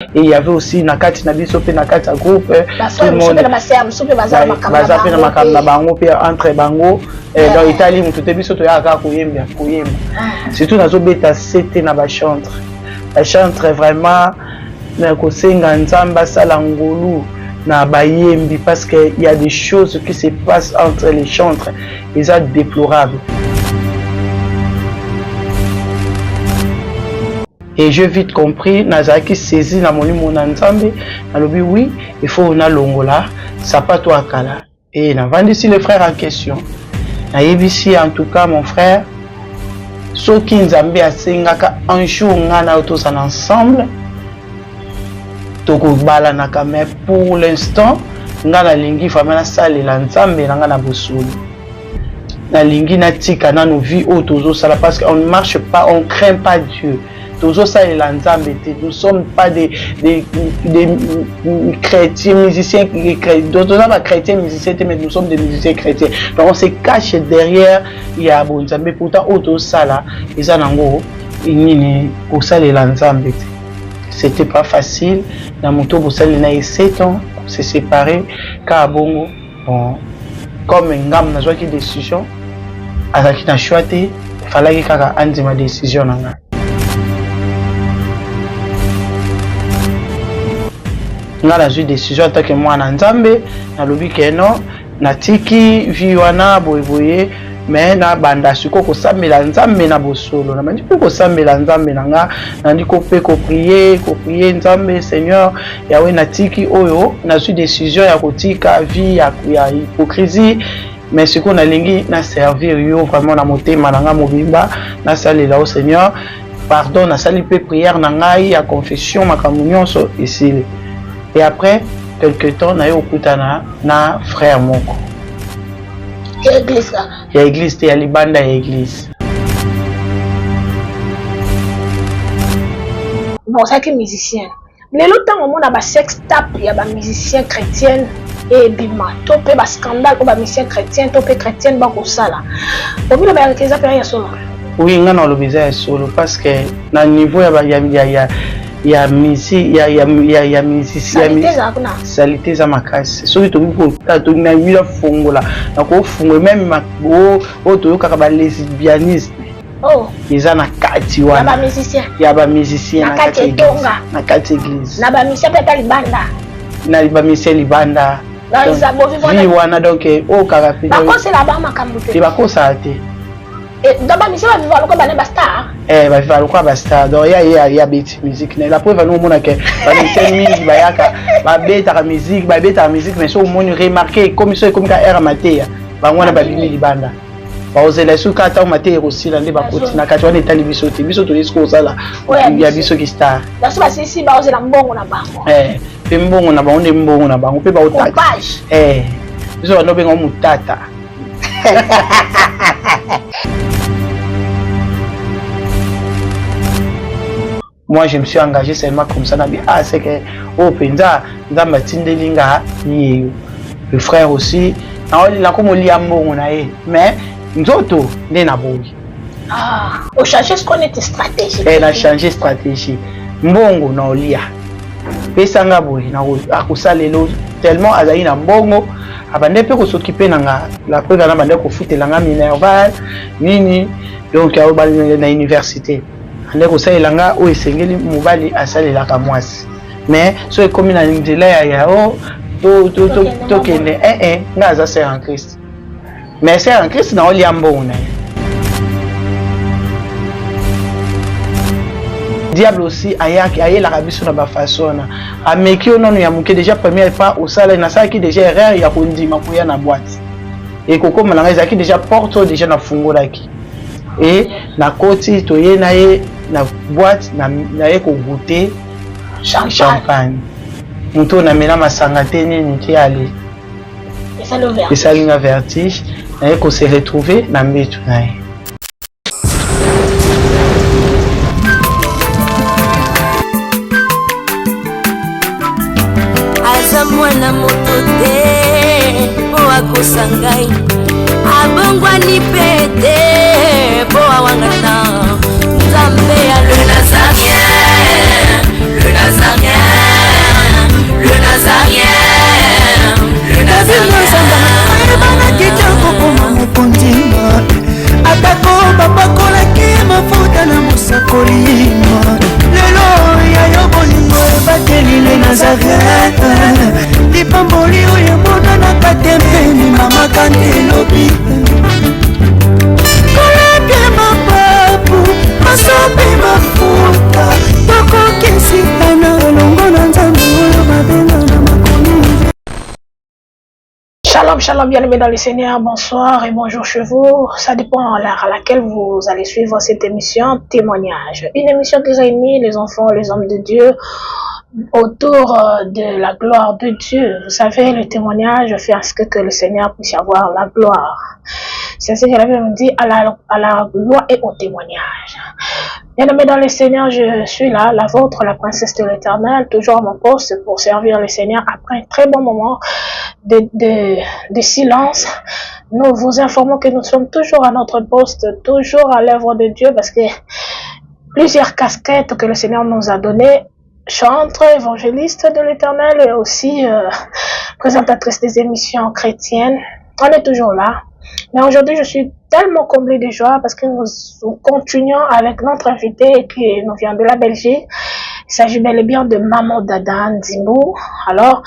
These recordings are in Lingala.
Et il y avait aussi na kati na biso pe na kati ya groupe, tout le monde baza pe na makambo na bango pe entre bango. Donc etali motu te, biso toyaka kaka koyemba koyemba. Surtout nazobeta sete na bachantre, bachantre vraiment na kosenga Nzambe asala ngolu na bayembi, parce que il y a des choses qui se passent entre les chantres, eza déplorable. Et j'ai vite compris, nazalaki saisi na molimo na Nzambe, nalobi oui, il faut nalongola sapato ya kala. Et navandisi le frère en question, nayebisi: en tout cas, mon frère, soki Nzambe asengaka un jour ngai na yo tozala ensemble, tokobalanaka, mais pour l'instant ngai nalingi vraiment nasalela Nzambe na ngai na bosolo. Nalingi natika nano vie oyo tozosala, parce qu'on ne marche pas, on craint pas Dieu, tozosalela Nzambe te. Nous sommes pas des chrétiens musiciens, toza bachrétiens musiciens te, mais nous sommes des musiciens chrétiens. Donc on se cache derrière ya bonzambe, pourtant oyo tozosala eza nango nini, kosalela Nzambe te. C'était pas facile na moto bosaleli na ye 7 ans, se séparer kaka bongo. Bon, comme ngambo nazwaki décision, azalaki na choix te, efalaki kaka andima décision na ngai. Ngai nazwi décision en tant que mwana Nzambe, nalobi ke non, natiki vie wana boyeboye, mais nabanda sikoyo kosambela Nzambe na bosolo. Nabandi mpe kosambela Nzambe na nga, nandi mpe koprier, koprier Nzambe: Seigneur Yawe, natiki oyo, nazwi décision ya kotika vie ya hypocrisie, mais sikoyo nalingi naservir yo vraiment na motema na nga mobimba, nasalela yo. Seigneur, pardon. Nasali mpe prière na ngai ya confession, makambo nyonso esili. Et après quelque temps, naye okutana na frère moko. Ya église kaka? Ya église te, ya libanda ya église. Bon, ozalaki musicien. Lelo ntango omona basex tape ya bamusicien chrétienne ebima, to mpe bascandale oyo bamusicien chrétien to mpe chrétienne bakosala, obino bayaka, eza mpenza ya solo? Oui, nga na oloba eza ya solo, parce que na niveau ya, ya, ya, ya ya misi ya musicien, Saleté ezala kuna. Saleté eza makasi. Soki tokoki kota na mila fongola, nakofungola même oyo toyokaka balesbianisme. Oh. Eza na kati ya wana. Bamusicien. Ya bamusicien. Na kati etonga. Na kati église. Na bamusicien mpe ata libanda. Na bamusicien libanda. Donc, eza vie wana, donc oyo kaka mpe. Bakosela ba makambo te? Te, bakosala te. Donc bamusicien baviva lokola bana bastar. Eh, baviva lokola bastar. Donc ya ye ye abeti musique na la preuve, ano omona ke bamusicien mingi bayaka, babetaka musique, babetaka musique, mais so omoni, remarque, ekomi so ekomi ka heure mateya, bango wana babimi libanda, bakozela soki ata mateya ekosila nde bakoti na kati wana. Etali biso te, biso toyesi kosala ya biso ki star. Baso basisi, baozela mbongo na bango. Mpe mbongo na bango nde mbongo na bango mpe baotata. Page. Biso bando obenga mutata. Moi, je me suis engagé seulement comme ça. Nabi, ah, c'est que oyo mpenza Nzambe atindeli nga ye. Yo, le frère aussi, nakomolia mbongo na ye, mais nzoto nde naboyi. Ah, ochange ce qu'on était stratégie. Eh, na change stratégie. Mbongo na olia, pesanga boye, akosalela. Tellement azali na mbongo, abande mpe kosokipe na nga. La preuve, ana bande kofutela nga minerval nini, donc na université ande kosalela nga oyo esengeli mobali asalelaka mwasi. Mais so ekomi na nzela ya yao, tokende ee, nga aza sœur en Christ, mais sœur en Christ na olia mbongo na ye. Diable aussi ayaki, ayelaka biso na bafaçon wana, ameki yo nano ya moke. Déjà première pas osala, nasalaki déjà erreur ya kondima koya na boîte. Ekokóma na ngai, ezalaki déjà porte oyo déjà nafungolaki e nakoti, toye na ye na boîte, naye kogoûter champagne. Moto oyo namela masanga te, nini te, ale esali nga vertige, naye kose retrouver na mbetu na ye. Aza mwana moto te mpo akosa ngai, abongwani mpe te mpo awangana Nzambe ya Le Nazarien, le Nazarien. Shalom, shalom, bien-aimés dans le Seigneur, bonsoir et bonjour chez vous. Ça dépend à l'heure à laquelle vous allez suivre cette émission Témoignage. Une émission qui réunit les enfants, les hommes de Dieu autour de la gloire de Dieu. Vous savez, le témoignage fait à ce que le Seigneur puisse avoir la gloire. C'est ce que la Bible nous dit à la loi et au témoignage. Bien-aimés dans le Seigneur, je suis là, la vôtre, la princesse de l'Éternel, toujours à mon poste pour servir le Seigneur après un très bon moment de silence. Nous vous informons que nous sommes toujours à notre poste, toujours à l'œuvre de Dieu, parce que plusieurs casquettes que le Seigneur nous a données, chantre, évangéliste de l'Éternel et aussi présentatrice des émissions chrétiennes. On est toujours là. Mais aujourd'hui, je suis tellement comblée de joie parce que nous continuons avec notre invité qui nous vient de la Belgique. Il s'agit bel et bien de Maman Dada Nzimbu. Alors,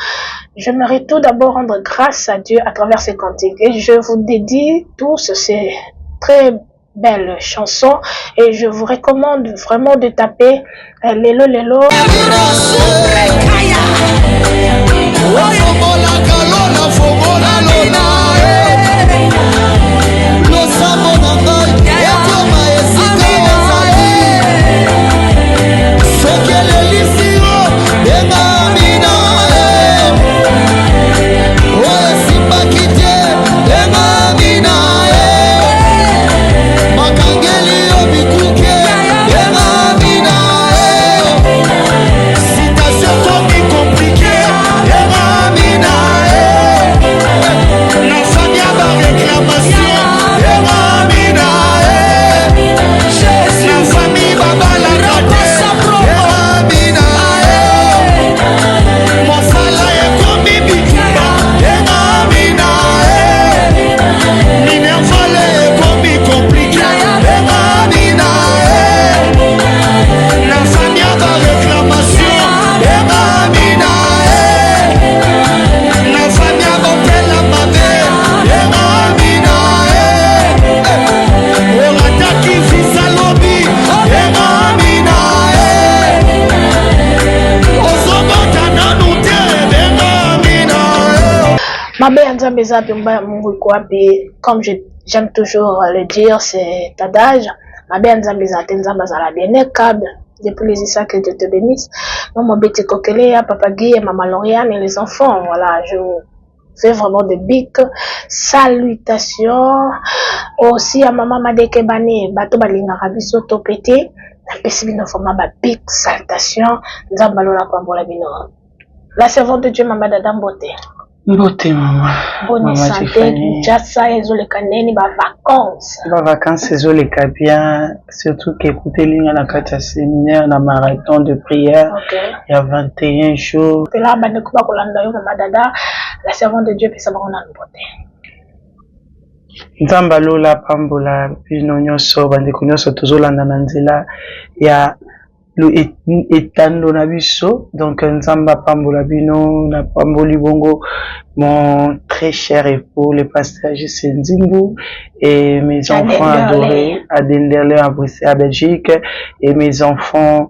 j'aimerais tout d'abord rendre grâce à Dieu à travers ces cantiques. Et je vous dédie tous ces très belles chansons et je vous recommande vraiment de taper Lelo Lelo. Mabe ya Nzambe eza wapi, mba ya Mungu iko wapi? Comme j'aime toujours le dire, c'est adage. Mabe ya Nzambe eza te, Nzambe azala bien câble. Depuis les Issa, que Dieu te bénisse. Maman Betty Kokelea, Papa Guy et Maman Lauriane et les enfants. Voilà, je vous fais vraiment de big salutations. Aussi à Maman Madeke Bane, Bato Balingaka biso topete. Napesi bino vraiment ba big salutations. Nzambe alola pambola bino. La servante de Dieu, Maman Dada Mbote. Mbote mama. Bonne Mama santé, Tiffany. Kinshasa ezoleka ndeni ba vacances. Ba vacances ezoleka bien, surtout que ekuteli nga na kati ya séminaire na marathon de prière ya 21 jours. Pela bandeko bakolanda yo Mama Dada, la servante de Dieu, pesa bango nanu mbote. Nzambe alola pambola bino nyonso, bandeko nyonso tozolanda na nzela ya etando na biso. Donc Nzambe apambola bino, napamboli bongo mon très cher époux, le pasteur Justin Nzimbu, et mes enfants adorés à Denderleeuw, à Bruxelles, à Belgique, et mes enfants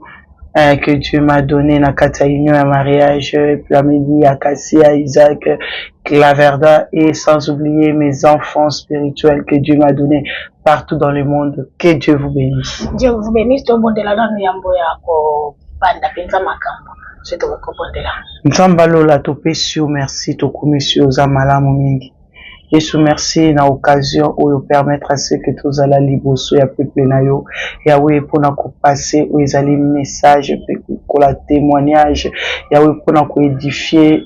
que Dieu m'a donné na kati ya union ya mariage, Plamedi, Acacia, Isaac, Claverda, et sans oublier mes enfants spirituels que Dieu m'a donné partout dans le monde. Que Dieu vous bénisse. Dieu vous bénisse. Tobondela nanu yambo ya kobanda mpenza makambo. Soki tokobondela. Nzambe alola, topesi yo merci, tokumisi yo, oza malamu mingi. Yesu, merci na occasion oyo permettre à ce que tozala liboso ya peuple na yo, Yahweh, mpona kopase oyo ezali message mpe kokola témoignage, Yahweh, mpona koédifie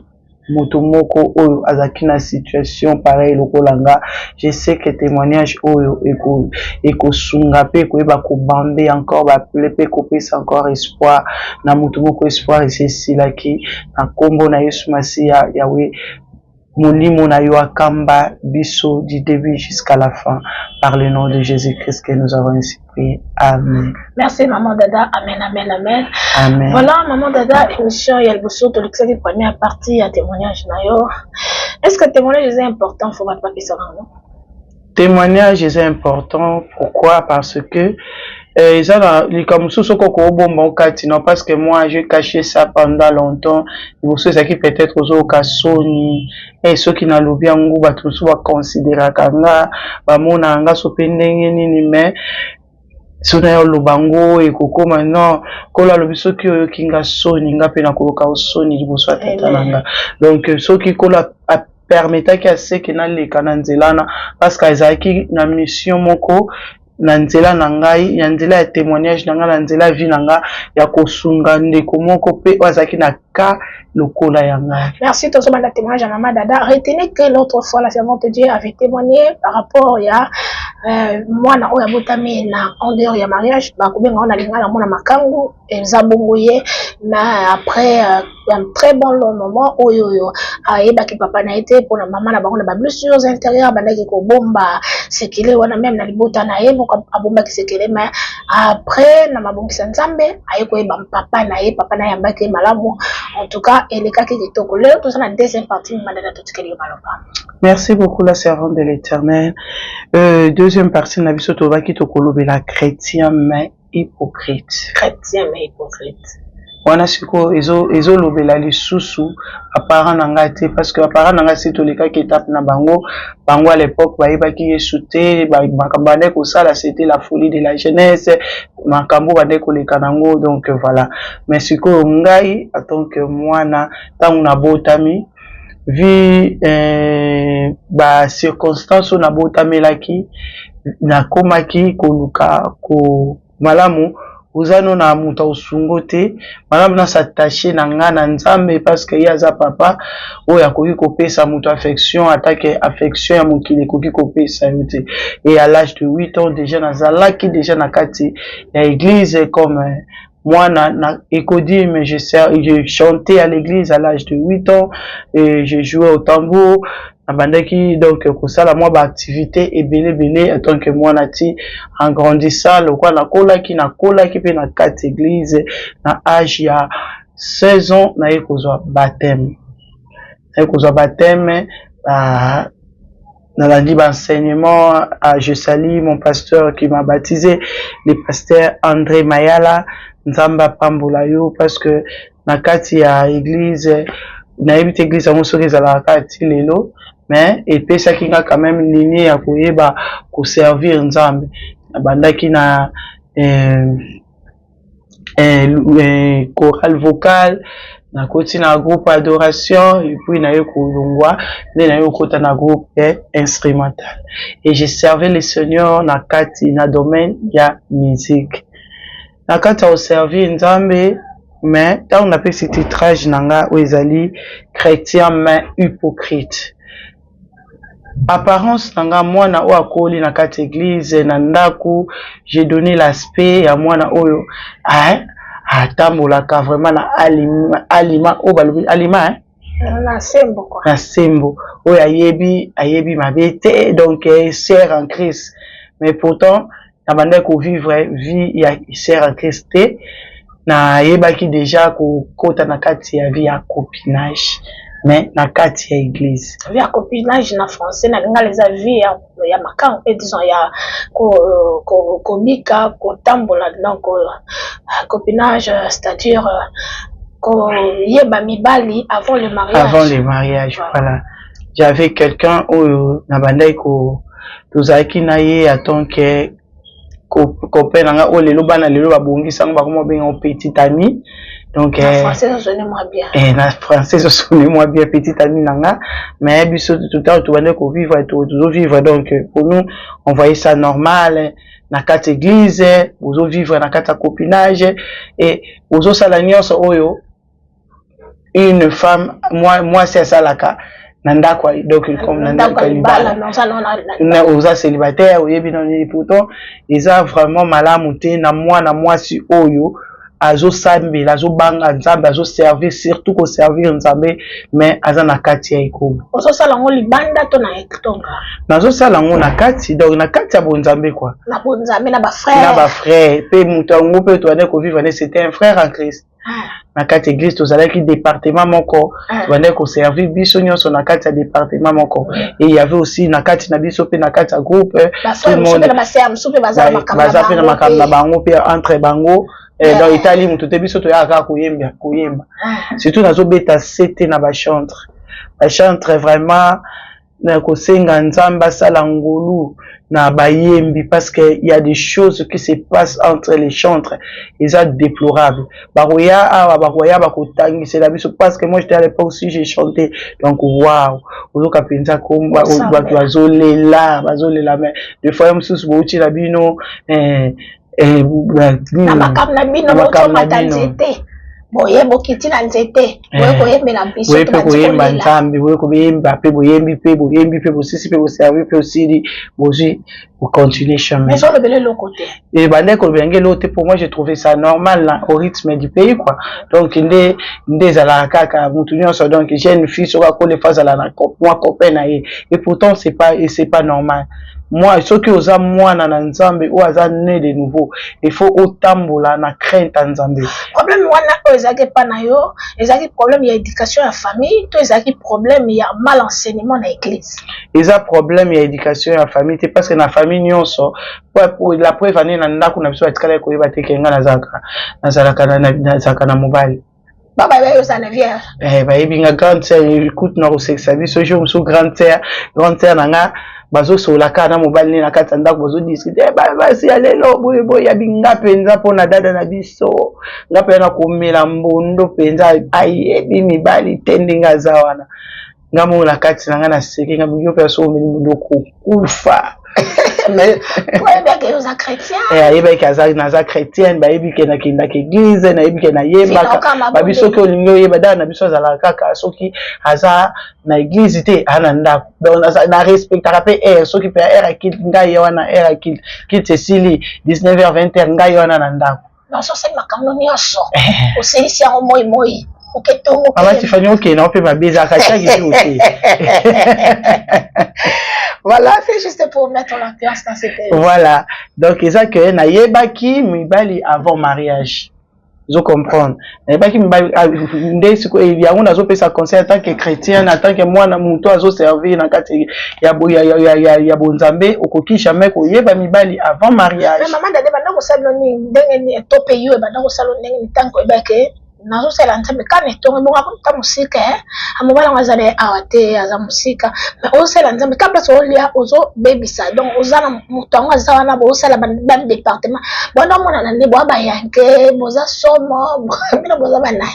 moto moko oyo azalaki na situation pareil lokola nga. Je sais que témoignage oyo ekosunga mpe ekoyeba kobande encore baplaies mpe ekopesa encore espoir na moto moko espoir esi esilaki. Na nkombo na Yesu Masiya, Yahweh, molimo na yo akamba biso du début jusqu'à la fin, par le nom de Jésus-Christ que nous avons ainsi prié. Amen. Merci Maman Dada. Amen, amen, amen. Amen. Voilà Maman Dada, émission ya liboso tolekisaki première partie ya témoignage na yo. Est-ce que témoignage est important, faut bato bapesa bango? Témoignage est important. Pourquoi? Parce que Eza na likambo mosusu soki okobomba okati, non, parce que moi, j'ai caché ça pendant longtemps. Liboso ezalaki peut-être ozoyoka soni, soki nalobi yango, bato mosusu baconsidéraka nga, bamonaka nga so mpe ndenge nini. Mais so na yo oloba yango, ekokóma non. Nkolo alobi: soki oyoki nga soni, nga mpe nakoyoka soni liboso ya Tata na nga. Donc soki Nkolo apermettaki aseke naleka na nzela wana, parce que ezalaki na mission moko na nzela na ngai, na nzela ya témoignage na ngai, na nzela ya vie na ngai, ya kosunga ndeko moko mpe oyo azalaki na cas lokola ya ngai. Merci. Tozobanda témoignage ya Mama Dada. Retenez que l'autre fois, la servante de Dieu avait témoigné par rapport ya mwana oyo abotami na en dehors ya mariage, bakobenga ngo na lingala mwana makangu. Eza bongo ye, mais après un très bon long moment oyo ayebaki papa na ye te, mpona mama na bango na bablessures intérieures, bandaki kobomba sekele wana, même na libota na ye moko abombaki sekele. Mais après, na mabongisa Nzambe, aye koyeba papa na ye, papa na ye ayambaki ye malamu. En tout cas, elekaki kitoko. Lelo toza na deuxième partie. Mama Dada, totikeli yo maloba. Merci beaucoup, la servante de l'Éternel. Deuxième partie na biso, tobaki tokolobela chrétien mais hypocrite. Chrétien mais hypocrite. Wana sikoyo ezolobela lisusu baparent na ngai te, parce que baparent na ngai, si tolekaki étape na bango. Bango à l'époque bayebaki Yesu te. Makambo bandaki kosala, c'était la folie de la jeunesse, makambo bandaki koleka nango. Donc voilà. Mais sikoyo ngai, en tant que mwana, ntango nabotami, vu bacirconstance oyo nabotamelaki, nakomaki koluka ko malamu oza no na moto akosungo te, malamu nas'attache na nga na Nzambe, parce que ye aza papa oyo akoki kopesa moto affection, atake affection ya mokili ekoki kopesa yo te. Et à l'âge de 8 ans déjà, nazalaki déjà na kati ya église comme mwana na Ecodim. Je chantais à l'église à l'âge de 8 ans et je jouais au tambour. Nabandaki donc kosala mwa baactivité ebele ebele en tant que mwana. Ti en grandissant, lokola nakolaki mpe na kati église, na âge ya 16 ans, naye kozwa baptême. Naye kozwa baptême, nalandi baenseignement. Je salue mon pasteur qui m'a baptisé, le pasteur André Mayala. Nzambe apambola yo, parce que na kati ya église, nayebi te église yango soki ezalaka kaka ti lelo, mais epesaki nga quand même ligne ya koyeba koservir Nzambe. Nabandaki na chorale vocale, nakoti na groupe adoration, et puis naye kolongwa nde naye kokota na groupe instrumental, et je servais le Seigneur na kati na domaine ya musique, na kati ya koservir Nzambe. Mais ntango napesi titrage na nga oyo ezali chrétien mais hypocrite, apparence na nga, mwana oyo akoli na kati église, na ndako, j'ai donné l'aspect ya mwana oyo atambolaka vraiment na alima, alima oyo balobi alima, hein? Na sembo quoi. Na sembo, oyo ayebi mabe te, donc sœur en Christ. Mais pourtant nabandaki kovivre vie ya sœur en Christ te. Nayebaki déjà kokota na kati ya vie ya copinage, mais na kati ya église. Vie ya copinage, na français, na lingala eza vie ya makango, e disons ya kobika, kotambola. Donc copinage, c'est-à-dire koyeba mibali avant le mariage. Avant le mariage, voilà. J'avais quelqu'un oyo nabandaki ko tozalaki na ye en tant que copain na nga, oyo lelo bana lelo babongisa yango, bakoma kobenga petit ami. Donc na français ezosonne moins bien. Na français ezosonne moins bien, petit ami na nga. Mais biso tout à tobandaki kovivre, tozovivre. Donc pour nous, on voyait ça normal. Na kati église, bozovivre na kati ya copinage et bozosala nyonso oyo une femme, mwasi asalaka na ndako. Donc comme na ndako ya libala, oza célibataire, oyebi na nini. Pourtant eza vraiment malamu te na mwana mwasi oyo azosambela, azobanga Nzambe, azoservir, surtout koservir Nzambe, mais aza na kati ya ekobo. Ozosala yango libanda to na etonga? Nazosala yango na kati, donc na kati ya bonzambe quoi. Na bonzambe, na bafrère. Na bafrère mpe. Moto yango mpe tobandaki kovivre ne, c'était un frère en Christ. Na kati église tozalaki département moko. Tobandaki koservir biso nyonso na kati ya département moko et il y avait aussi na kati na biso mpe na kati ya groupe, tout le monde baza mpe na makambo na bango mpe entre bango. Donc etali moto te, biso toyaka kaka koyemba, koyemba. Surtout nazobeta sete na bachantre. Bachantre vraiment, na kosenga Nzambe asala ngolu na bayembi, parce que il y a des choses qui se passent entre les chantres, eza déplorable. Bakoya awa, bakoya bakotangisela biso, parce que moi, j'étais à l'époque si j'ai chanté, donc wow, ozoka mpenza bato bazolela, bazolela. Mais des fois mosusu bouti na bino na makambo na bino, botomata nzete boye, bokiti na nzete boye koyembela biso. Boye mpe koyemba Nzambe, boye koyemba mpe boyembi mpe boyembi mpe bosisi mpe boservi mpe osili, bozwi bocontinue chemin. Mais olobela eloko te. Et bandeko, kolobela nge eloko te. Pour moi, j'ai trouvé ça normal na au rythme du pays, quoi. Donc nde ezalaka kaka motu nyonso. Donc jeune fille soki akoli, faut azala na mwa copain na ye, et pourtant c'est pas normal. Moi, soki oza mwana na Nzambe oyo aza né de nouveau, il faut otambola na crainte ya Nzambe. Problème wana oyo ezalaki epa na yo, ezalaki problème ya éducation ya famille to ezalaki problème ya mal enseignement na église? Eza problème ya éducation ya famille te, parce que na famille nyonso, la preuve ane, na ndako na biso batikalaki koyeba te ke nga nazalaka na mobali. Babayebi ozala vierge? Bayebi nga. Grande sœur, écoute, na kosekisa biso jour mosusu, grande sœur na nga bazosola kaka na mobali ne na kati ya ndako, bazodiscuter basi ya lelo boye boye. Yabi nga mpenza mpona dada na biso, nga mpenza na komela mbondo mpenza, ayebi mibali te ndenge aza wana. Nga moko na kati na nga naseki, nga yo mpe so omeli mbondo kokufa. Oyebaki oza chrétien? Ayebaki aza naza chrétienne. Bayebi ke nakendaka église, nayebi ke nayembaka. Babi soki olingi oyeba dada na biso, azalaka kaka soki aza na église te, aa na ndako. Donc na respectaka mpe heure. Soki mpe heure ya culte, ngai ye wana, heure ya culte, culte esili 19 h, 20 h, ngai ye wana na ndako. Ososali makambo nyonso, osilisi yango moi moi. Oketongo. Mama Tifani, okende mpe mabe ezalaka chaque jour te. Voilà, c'est juste pour mettre l'ambiance dans cette Voilà, donc eza ke nayebaki mibali avant mariage, ozo comprendre? Nayebaki mibali nde sikoyo yango nazopesa conseil en tant que chrétien, en tant que mwana moto azoservir na kati ya bonzambe: okoki jamais koyeba mibali avant mariage. Mais mama Dade, banda kosala nini, ndenge nini to mpe yo ebanda kosala ndenge nini ntango oyebake nazosala Nzambe kaka na etongo, ebongo ta mosika, mobali yango aza na ye awa te, aza mosika, mais ozosala Nzambe ka place olia, ozobebisa. Donc oza na moto yango aza wana, bozosala badépartement, bwana omonana nde boa bayanke, boza somo, bino boza banani?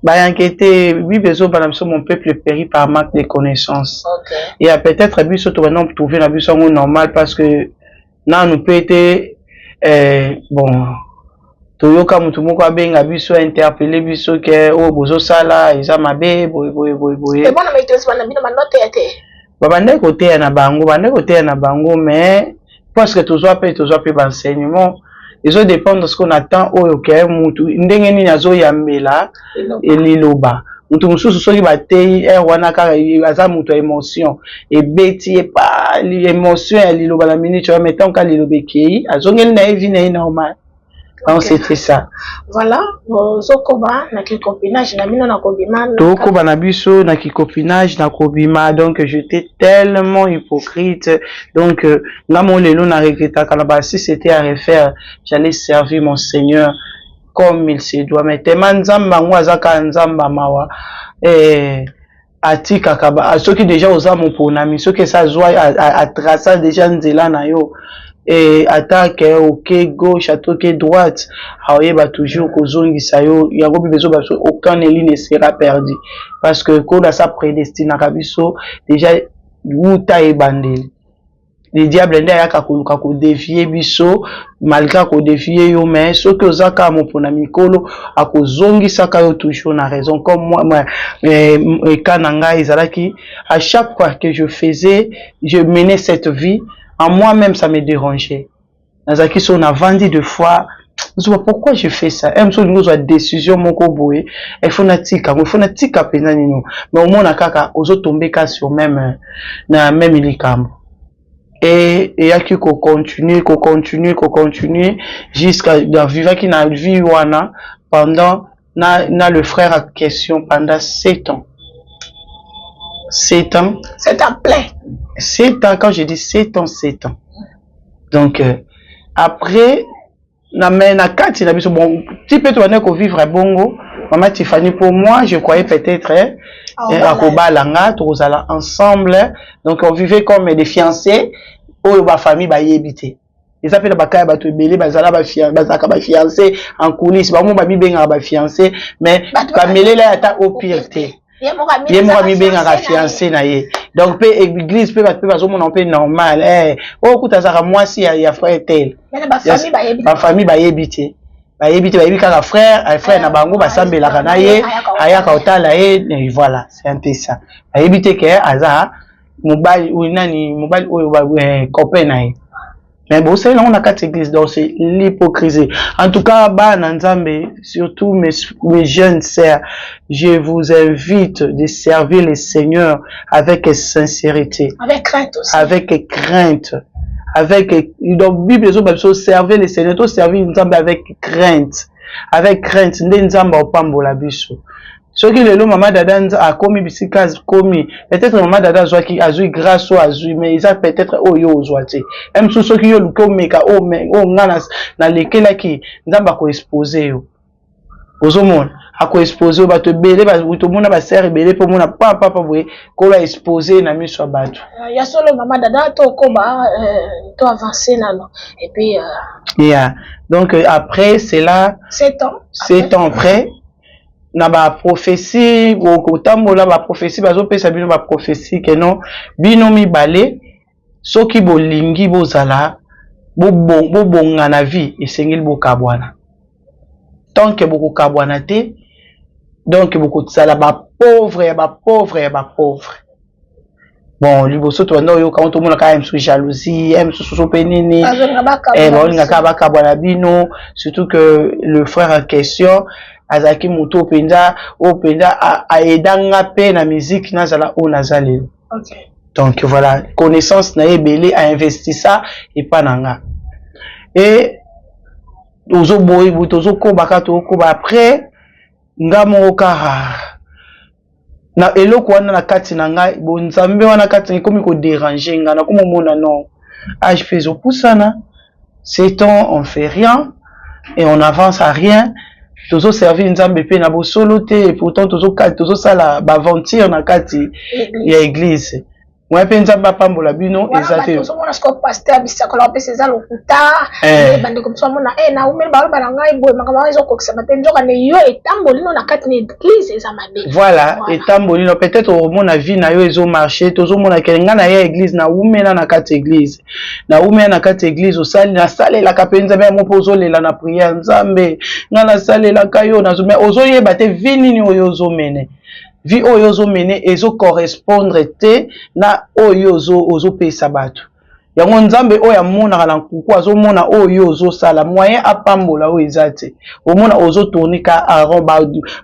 Bayanke te. Bible ezobana biso: "Mon peuple périt par manque de connaissance." Et peut-être biso tobanda trouver na biso yango normal, parce que nanu mpe te, bon, toyoka motu moko abenga biso, interpeller biso ke oyo bozosala eza mabe, boye boye boye boye. Babandaki koteya na bango, bandaki koteya na bango, mais parce que tozwa mpe baenseignement, ezodépendre sikoyo na temps oyo ke mutu ndenge nini azoyambela liloba. Motu mosusu soki bateyi heure wana kaka, aza moto ya émotion, ebeti ye pa émotion ya liloba na minute wana, mais ntango kaka liloba ekei, azongeli na ye vie na ye normal. Donc c'était ça. Voilà, ozokoba na kicopinage na bino na kobima. Tokoba na biso na kicopinage na kobima. Donc j'étais tellement hypocrite. Donc nga mo lelo na regrettaka na ba, si c'était à refaire, j'allais servir mon Seigneur comme il se doit. Mais tellement Nzambe yango aza kaka Nzambe mawa, atikaka soki déjà oza moponami, soki esi azwa atraça déjà nzela na yo, ata ke oke gauche, ata oke droite, aoyeba toujours kozongisa yo. Yango Bible ezoba biso: "Aucun élu ne sera perdu", parce que kola sa prédestinaka biso déjà wuta ebandeli. Le diable nde ayaka koluka kodévier biso. Malgré kodévier yo, mais soki oza kaka mopona mikolo, akozongisaka yo toujours na raison. Comme moi, moi eka na ngai ezalaki, à chaque fois que je faisais, je menais cette vie, en moi-même ça me dérangeait. Nazalaki so navandi deux fois, nzoba, pourquoi je fais ça? Mosu olingi ozwa décision moko boye, il faut natika yango, il faut natika mpenza nini, mais omona kaka ozotombe ka sur même na même likambo. E eyaki kocontinue, kocontinue, kocontinue jusqu'à navivaki na vie wana pendant Na le frère en question pendant 7 ans. 7 ans. 7 ans plein. 7 ans, quand je dis 7 ans, 7 ans. Donc, après, na me na kati na biso, bon, ti mpe tobandaki kovivre bongo, mama Tiffany, pour moi, je croyais peut-être akobala nga, tokozala ensemble. Donc on vivait comme des fiancés oyo bafamille bayebi te. Eza mpe na baka ya bato ebele bazala, bazalaka bafiancé en coulisse, bango babibengaka bafiancé, mais bamelela ata au pire te. Ye moko amibengaka fiancé na ye. Donc mpe église mpe bato mpe bazomona mpe normal, oyo kuta azalaka mwasi ya frère tel. Bafamille bayebi te, bayebi te, bayebi kaka frère na bango basambelaka na ye, ayaka kotala ye. Voilà, c'est un peu ça. Bayebi te ke aza mobali oyo nani, mobali oyo copain na ye, mais bosali yango na kati église. Donc c'est l'hypocrisie. En tout cas, bana Nzambe, surtout mes jeunes sœurs, je vous invite de servir le Seigneur avec sincérité. Avec crainte aussi. Avec crainte, avec, donc Bible ezoba biso: servir le Seigneur, toservir Nzambe avec crainte. Avec crainte nde Nzambe apambola biso. Soki lelo mama Dada akomi bisika akomi, peut-être mama Dada azwaki, azwi grâce oyo azwi, mais eza peut-être oyo ozwa te. Ye mosusu, soki yo oluki omeka oyo nga nalekelaki, Nzambe akoexpose yo. Ozomona, akoexpose yo. Bato ebele tomona, basere ebele mpo omona papapa boye, kolo expose na miso ya bato. Ya solo, mama Dada, tokoba to avance nano et puis Yeah, donc après cela, 7 ans. 7 ans après, na baprophétie, kotambola, baprophétie bazopesa bino, baprophétie ke non, bino mibale soki bolingi bozala bobonga na vie, esengeli bokabwana. Tant que bokokabwana te, donc bokozala bapauvre ya bapauvre ya bapauvre. Bon, liboso tobanda oyoka ngo, tomona kaka mosusu jalousie, ye mosusu so mpe nini, baolinga kaka bakabwana bino. Surtout que le frère en question azalaki motu oyo mpenza, oyo mpenza aedanga mpe na musique nazala oyo naza lelo. Donc voilà, connaissance na ye ebele ainvestisa epa na nga e tozoboyi boye, tozokoba kaka, tozokoba. Après, nga moko kaka na eloko wana na kati na ngai, bonzambe wana kati ekomi kodéranger nga. Nakomi omona non, âge mpe ezopusana, 7 ans on fait rien et on avance à rien. Tozoservir Nzambe mpe na bosolo te et pourtant tozosala baaventure na kati ya église. Moya mpe Nzambe apambola bino eza te. Ozomona sikoyo pasteur bisakola bapesa eza lokuta. Bandeko mosusu bamona naumeli, baloba na ngai boye, makambo yango ezokokisama te, nzokande yo etamboli no na kati na église eza mabe. Voilà, etamboli no, peut-être omona vie na yo ezomarche, tozomona ke ngai na ye église, naumela na kati église, naumela na kati église, osali, nasalelaka mpe Nzambe yango mpe ozolela na prière: Nzambe, ngai nasalelaka yo. Ozoyeba te vie nini oyo ozomene. Vie oyo ozomene ezocorrespondre te na oyo ozopesa bato yango. Nzambe oyo amonaka na nkuku azomona oyo ozosala, moyen apambola oyo eza te. Omona ozotourne ka aron,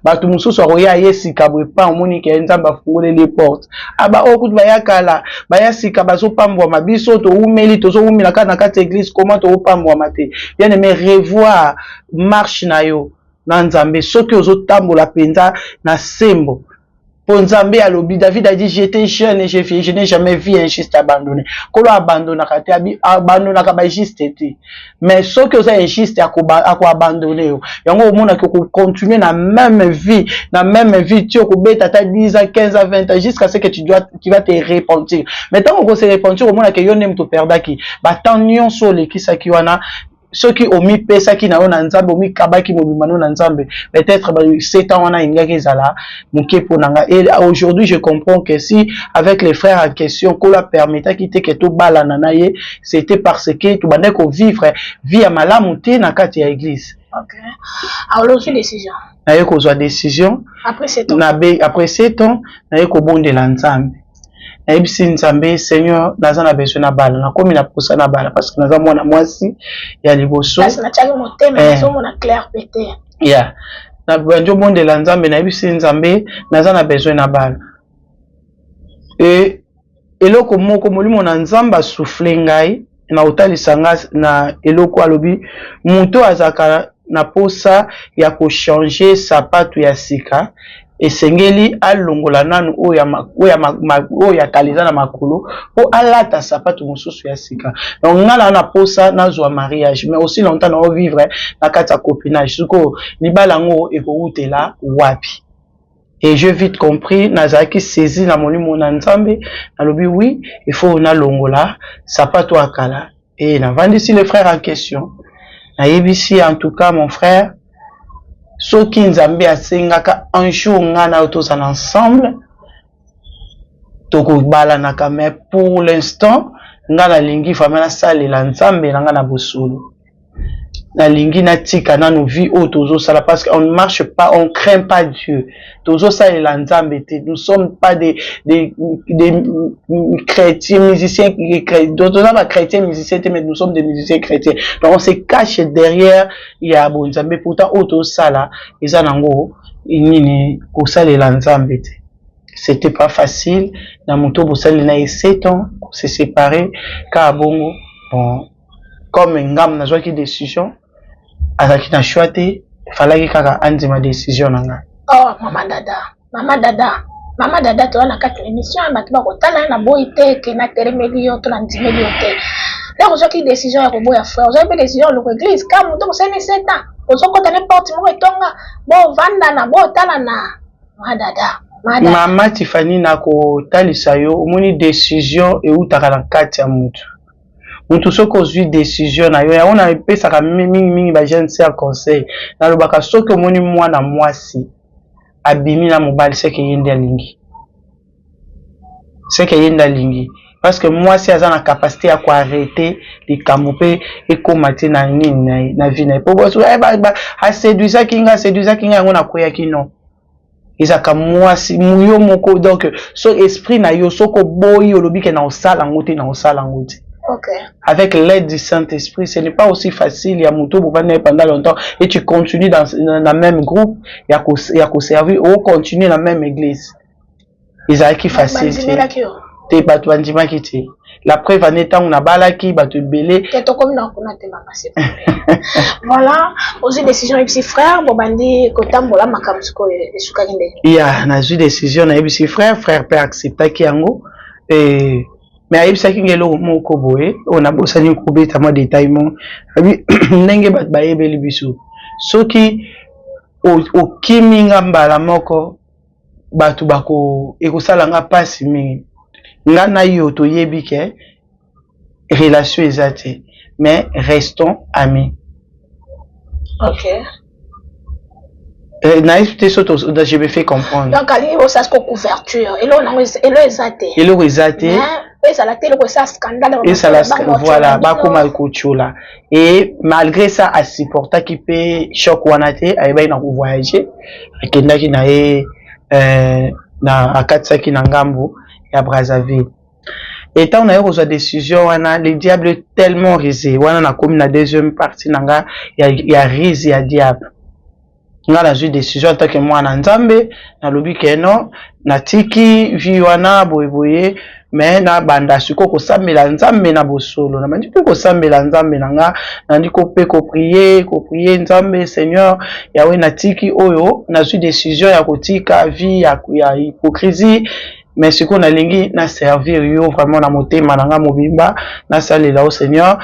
bato mosusu akoya ye sika boye pa omoni ke Nzambe afungoleli porte. Aba oyo kutu baya kala, baya sika, bazopambwama. Biso toumeli, tozowumela kaka na kati ya église, comment toopambwama te? Bien aimé, revoir marche na yo na Nzambe. Soki ozotambola mpenza na sembo, mpo Nzambe alobi, David a dit: "J'étais jeune et j'ai je n'ai jamais vu un juste abandonné." Kolo abandonnaka te, abandonnaka bajuste te. Mais soki oza injuste, akoabandonne yo. Yango omonaki okocontinue na même vie, na même vie ti okobeta ata 10 ans, 15 ans, 20 ans, jusqu'à ce que tu vas te repentir. Mais ntango okose repentir, omonaki yo nde moto operdaki batemps nyonso olekisaki wana. Soki omipesaki na yo na Nzambe, omikabaki mobimba no na Nzambe, peut-être 7 ans wana elingaki ezala moke mpo na nga. Et aujourd'hui, je comprends que si avec les frères en question, kolo apermettaki te ke tobalana na ye, c'était parce que tobandaki kovivre vie ya malamu te na kati ya église. Okay. Alors, ozwi décision? Naye kozwa décision. Après 7 ans. Après 7 ans, naye kobondela Nzambe, nayebisi Nzambe: "Seigneur, naza na besoin na bala, nakomi na posa na bala, parce que naza mwana mwasi ya liboso." Natiaki motema, nazomona clair pe te. Ya, nabandi obondela Nzambe, nayebisi Nzambe: "Naza na besoin na bala." E eloko moko, molimo na Nzambe asouffle ngai na kotalisa nga na eloko, alobi moto azalaka na posa ya ko changer sapatu ya sika, esengeli alongola nanu oyo ya kala eza na makolo po alata sapatu mosusu ya sika. Donc nga naza na posa nazua mariage mais aussi longtemps nao vivre na kati ya copinage, sikoyo libala yango ekowutela wapi? Et j'ai vite compris, nazalaki saisi na molimo na Nzambe, nalobi oui, il faut nalongola sapatu ya kala. Et navandisi le frère en question, nayebisi en tout cas mon frère, soki Nzambe asengaka un jour nga na yo tozala ensemble, tokobalanaka, mais pour l'instant nga nalingi vraiment nasalela Nzambe na nga na bosolo. Nalingi natika nanu vie oyo tozosala parce qu'on ne marche pas, on craint pas Dieu. Tozosalela Nzambe te. Nous sommes pas des chrétiens, musiciens, toza ba chrétiens musiciens te, mais nous sommes des musiciens chrétiens. Donc on se cache derrière ya bonzambe, pourtant oyo tozosala eza nango nini kosalela Nzambe te. C'était pas facile na moto bosali na ye 7 ans se séparer kaka bongo. Bon, comme ngam nazwaki décision, azalaki na choix te, efalaki kaka andima décision na ngai. Oh, mama Dada, mama Dada, mama Dada, toza na kati na émission, bato bakotala. Na boyi te ke natelemeli yo to na ndimeli yo te. Lero ozwaki décision ya koboya frère, ozwaki mpe décision ya koloko église ka moto bosali 7 ans, ozokota n'importe moko etonga, bovandana, botalana, mama Dada. Mama Tifani, nakotalisa yo. Omoni, décision eutaka na kati ya mutu. Mutu soki ozwi décision na yo, yango napesaka mingimingi bajeune sœur conseil. Nalobaka, soki omoni mwana mwasi abimi na mobali, seke ye nde alingi, seke ye nde alingi, parce que mwasi aza na capacité ya koarrêter likambo mpe ekóma te na nini na ye, na vie na ye. Po aséduisaki nga, aséduisaki nga, yango nakweyaki. Non, ezalaka mwasi yo moko. Donc so esprit na yo, soki oboyi, olobi ke na osala yango te, na osala yango te. Avec l'aide du Saint-Esprit, ce n'est pas aussi facile. Il y a moto pendant longtemps et tu continues dans le même groupe, il y a koservir, ou continuer dans la même église. Ezalaki facile te te, bato bandimaki te. La preuve ane, ntango nabalaki, bato ebele. Te, tokomi na kuna te, mama. Voilà, ozwi décision, oyebisi frère, bobandi kotambola. Makambo sikoyo esukaki ndenge? Ya, nazwi décision, nayebisi frère, frère mpe acceptaki yango. Mais ayebisaki ngai eloko moko boye oyo nabosani kobeta mwa détail mo abi ndenge bato bayebeli biso. Soki okimi nga mbala moko, bato bako ekosala nga mpasi mingi. Nga na yo toyebi ke relation eza te, mais restons amis. Nayebi te so je me fais comprendre. Donc alingi bosala siko couverture, eloko nango elo eza te. Eloko eza te. Ezala te eloko esala scandale. Esala, voilà, bakóma kotiola. Et malgré ça, asupportaki mpe choc wana te. Ayebaki na kovoyage, akendaki na ye na akatisaki na ngambo ya Brazzaville. Et ntango naye kozwa décision wana, le diable est tellement rusé. Wana nakomi na deuxième partie na nga ya ruse ya diable. Nga nazwi décision en tant que mwana Nzambe, nalobi ke non, natiki vie wana boyeboye, mais nabanda sikoyo kosambela Nzambe na bosolo. Nabandi mpe kosambela Nzambe na nga, nandi mpe koprier, koprier Nzambe: "Seigneur Yawe, natiki oyo, nazwi décision ya kotika vie ya hypocrisie, mais sikoyo nalingi naservir yo vraiment na motema na nga mobimba, nasalela yo. Seigneur,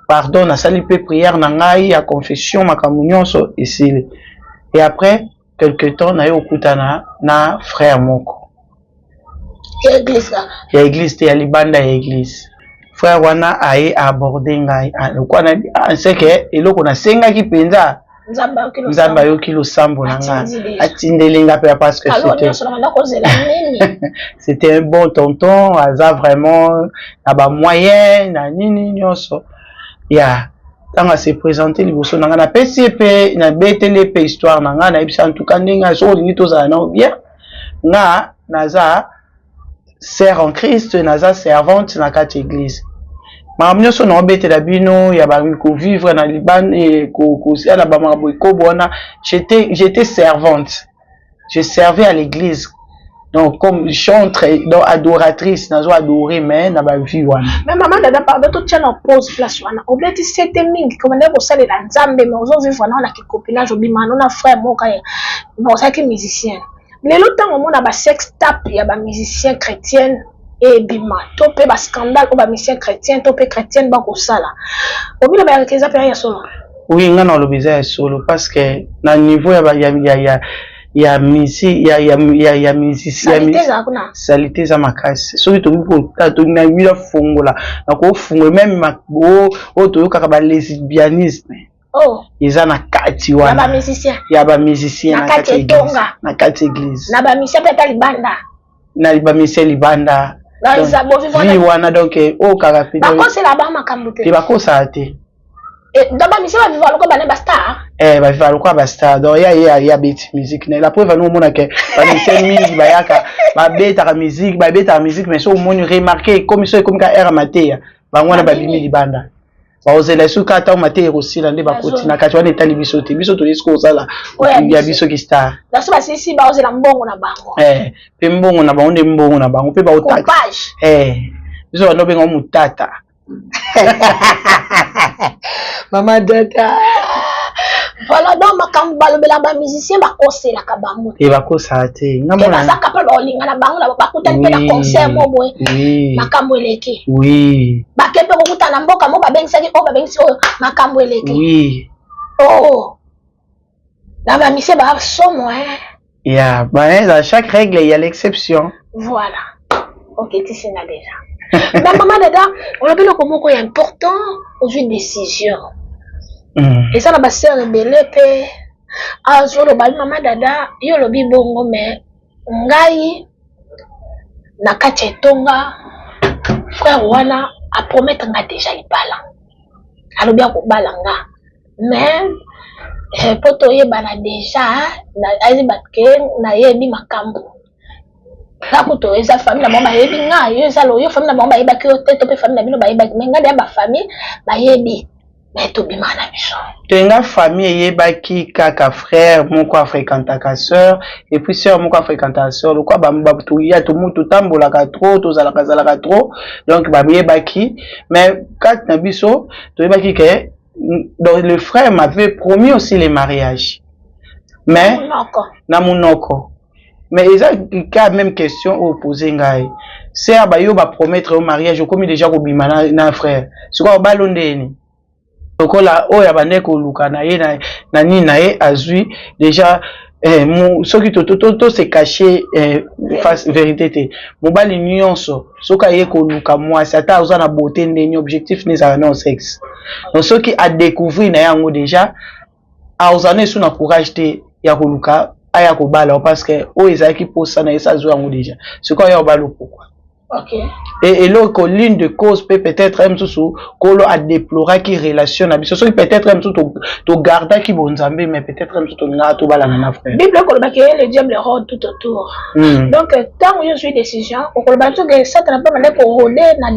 pardon." Nasali mpe prière na ngai ya confession, makambo nyonso esili. Et après quelque temps, naye okutana na frère moko. Ya église kaka? Ya église te, ya libanda ya église. Frère wana aye aborde ngai lokwa seke eloko nasengaki mpenza. Nzambe ayoki. Nzambe ayoki losambo na nga, atindeli nga mpe, parce que c'était un bon tonton, aza vraiment na bamoyen na nini nyonso. Ya ntango ase présente liboso na ngai, napesi ye mpe, nabeteli ye mpe histoire na ngai, nayebisi: "En tout cas, ndenge soki olingi tozala nao bien, nga naza sœur en Christ, naza servante na kati église. Makambo nyonso naobetela bino ya kovivre na libanda, kosala bamakambo ekobo wana, j'étais servante, je servais à l'église. Donc comme chantre, donc adoratrice, nazo adorer mais na ba vie wana. Mais maman Dada, pardon, totia na pause place wana. Obeti sete mingi komanda kosalela Nzambe, mais ozo vivre na na kicopinage, obima na frère moko ya mais ozalaki musicien. Lelo ntango omona ba sex tape ya ba musicien chrétienne ebima to mpe ba scandale oyo ba musicien chrétien to mpe chrétienne bakosala, obino bayaka eza mpe ya solo? Oui, nga na oloba eza ya solo, parce que na niveau ya ya ya ya ya misi ya ya ya ya musicien, Saleté ezala kuna. Saleté eza makasi. Soki tokoki kota na fongola, nakofungola même oyo toyokaka ba lesbianisme. Oh. Eza na kati ya wana. Bamusicien. Ya bamusicien. Na kati etonga. Na kati église. Na bamusicien mpe ata libanda. Na bamusicien libanda. Donc, eza bovi. Vie wana, donc oyo kaka pe. Bakosela ba makambo te. Te, bakosala te. Donc bamusicien bavivre lokola bana bastar. Eh, bavivre lokola bastar. Donc ya ye abeti musique na la preuve anu, omonake bamusicien mingi bayaka, babetaka musique, babetaka musique, mais so omoni, remarque, ekomi so ekomi ka heure mateya, bango wana babimi libanda, baozela soki ata ntango mateya ekosila nde bakoti na kati wana. Etali biso te. Biso toyesi kosala ya biso ki star. Naso basilisi, baozela mbongo na bango. Eh, mpe mbongo na bango nde mbongo na bango mpe baotaka. Coupage. Eh, biso bando benga mutata. Mama Dada, voilà, donc makambo balobela, bamusicien bakoselaka bango. E, bakosala te. Nga te. Mona baza capable, baolinga na bango na bakutani mpe na concert mo boye, makambo eleki. Bake mpe kokutana na mboka mo, babengisaki oyo, babengisi oyo, makambo eleki. Oh, na bamusicien basomo, hein. Yeah, bah, dans chaque règle, il y a l'exception. Voilà, ok, tisinga déjà. Mais mama Dada, olobi eloko moko ya important: ozwi décision. Eza na basœur ebele mpe azoloba: "Mama Dada, yo olobi bongo, mais ngai na kati ya etonga, frère wana apromettre nga déjà libala, alobi akobala nga, mais mpo toyebana déjà, ayeba ke nayebi makambo nga kutu eza famille na bango bayebi nga. Yo eza yo famille na bango bayebaki yo te, to mpe famille na bino bayebaki, mais nga deya bafamille bayebi, mais tobimaka na biso." Te, nga famille eyebaki kaka frère moko afréquentaka sœur, et puis sœur moko afréquentaka sœur. Lokwa ya totambolaka trop, tozalaka zalaka trop, donc bayebaki. Mais kati na biso toyebaki ke donc le frère m'avait promis aussi les mariages, mais monoko. Na monoko. Mais eza ka même question oyo pose ngai: sœur bayo bapromettre yo mariage, okomi déjà kobima na frère, sikoyo obalo ndeni? Lokola oyo abandaki koluka na ye na nini na ye azwi déjà. Soki to se cache, face vérité te, mobali nyonso soki aye koluka mwasi, ata aza na beauté ndeni, objectif ne ezala non sexe. Donc soki adécouvrir na ye yango déjà, azala na esu na courage te ya koluka aya kobala, parce que oyo ezalaki mposa na ye, sa azwi yango déjà, sikoyo aya kobala pourquoi? Et eloko, l'une de cause mpe peut-être ye mosusu kolo adéploraki relation na biso, soki peut-être ye mosusu togardaki bonzambe, mais peut-être ye mosusu tolingaka tobalana na frère. Bible ekolobaki ye: "Le diable rôde tout autour." Donc ntango yo ozwi décision, okoloba soki Satana mpe bande korôder na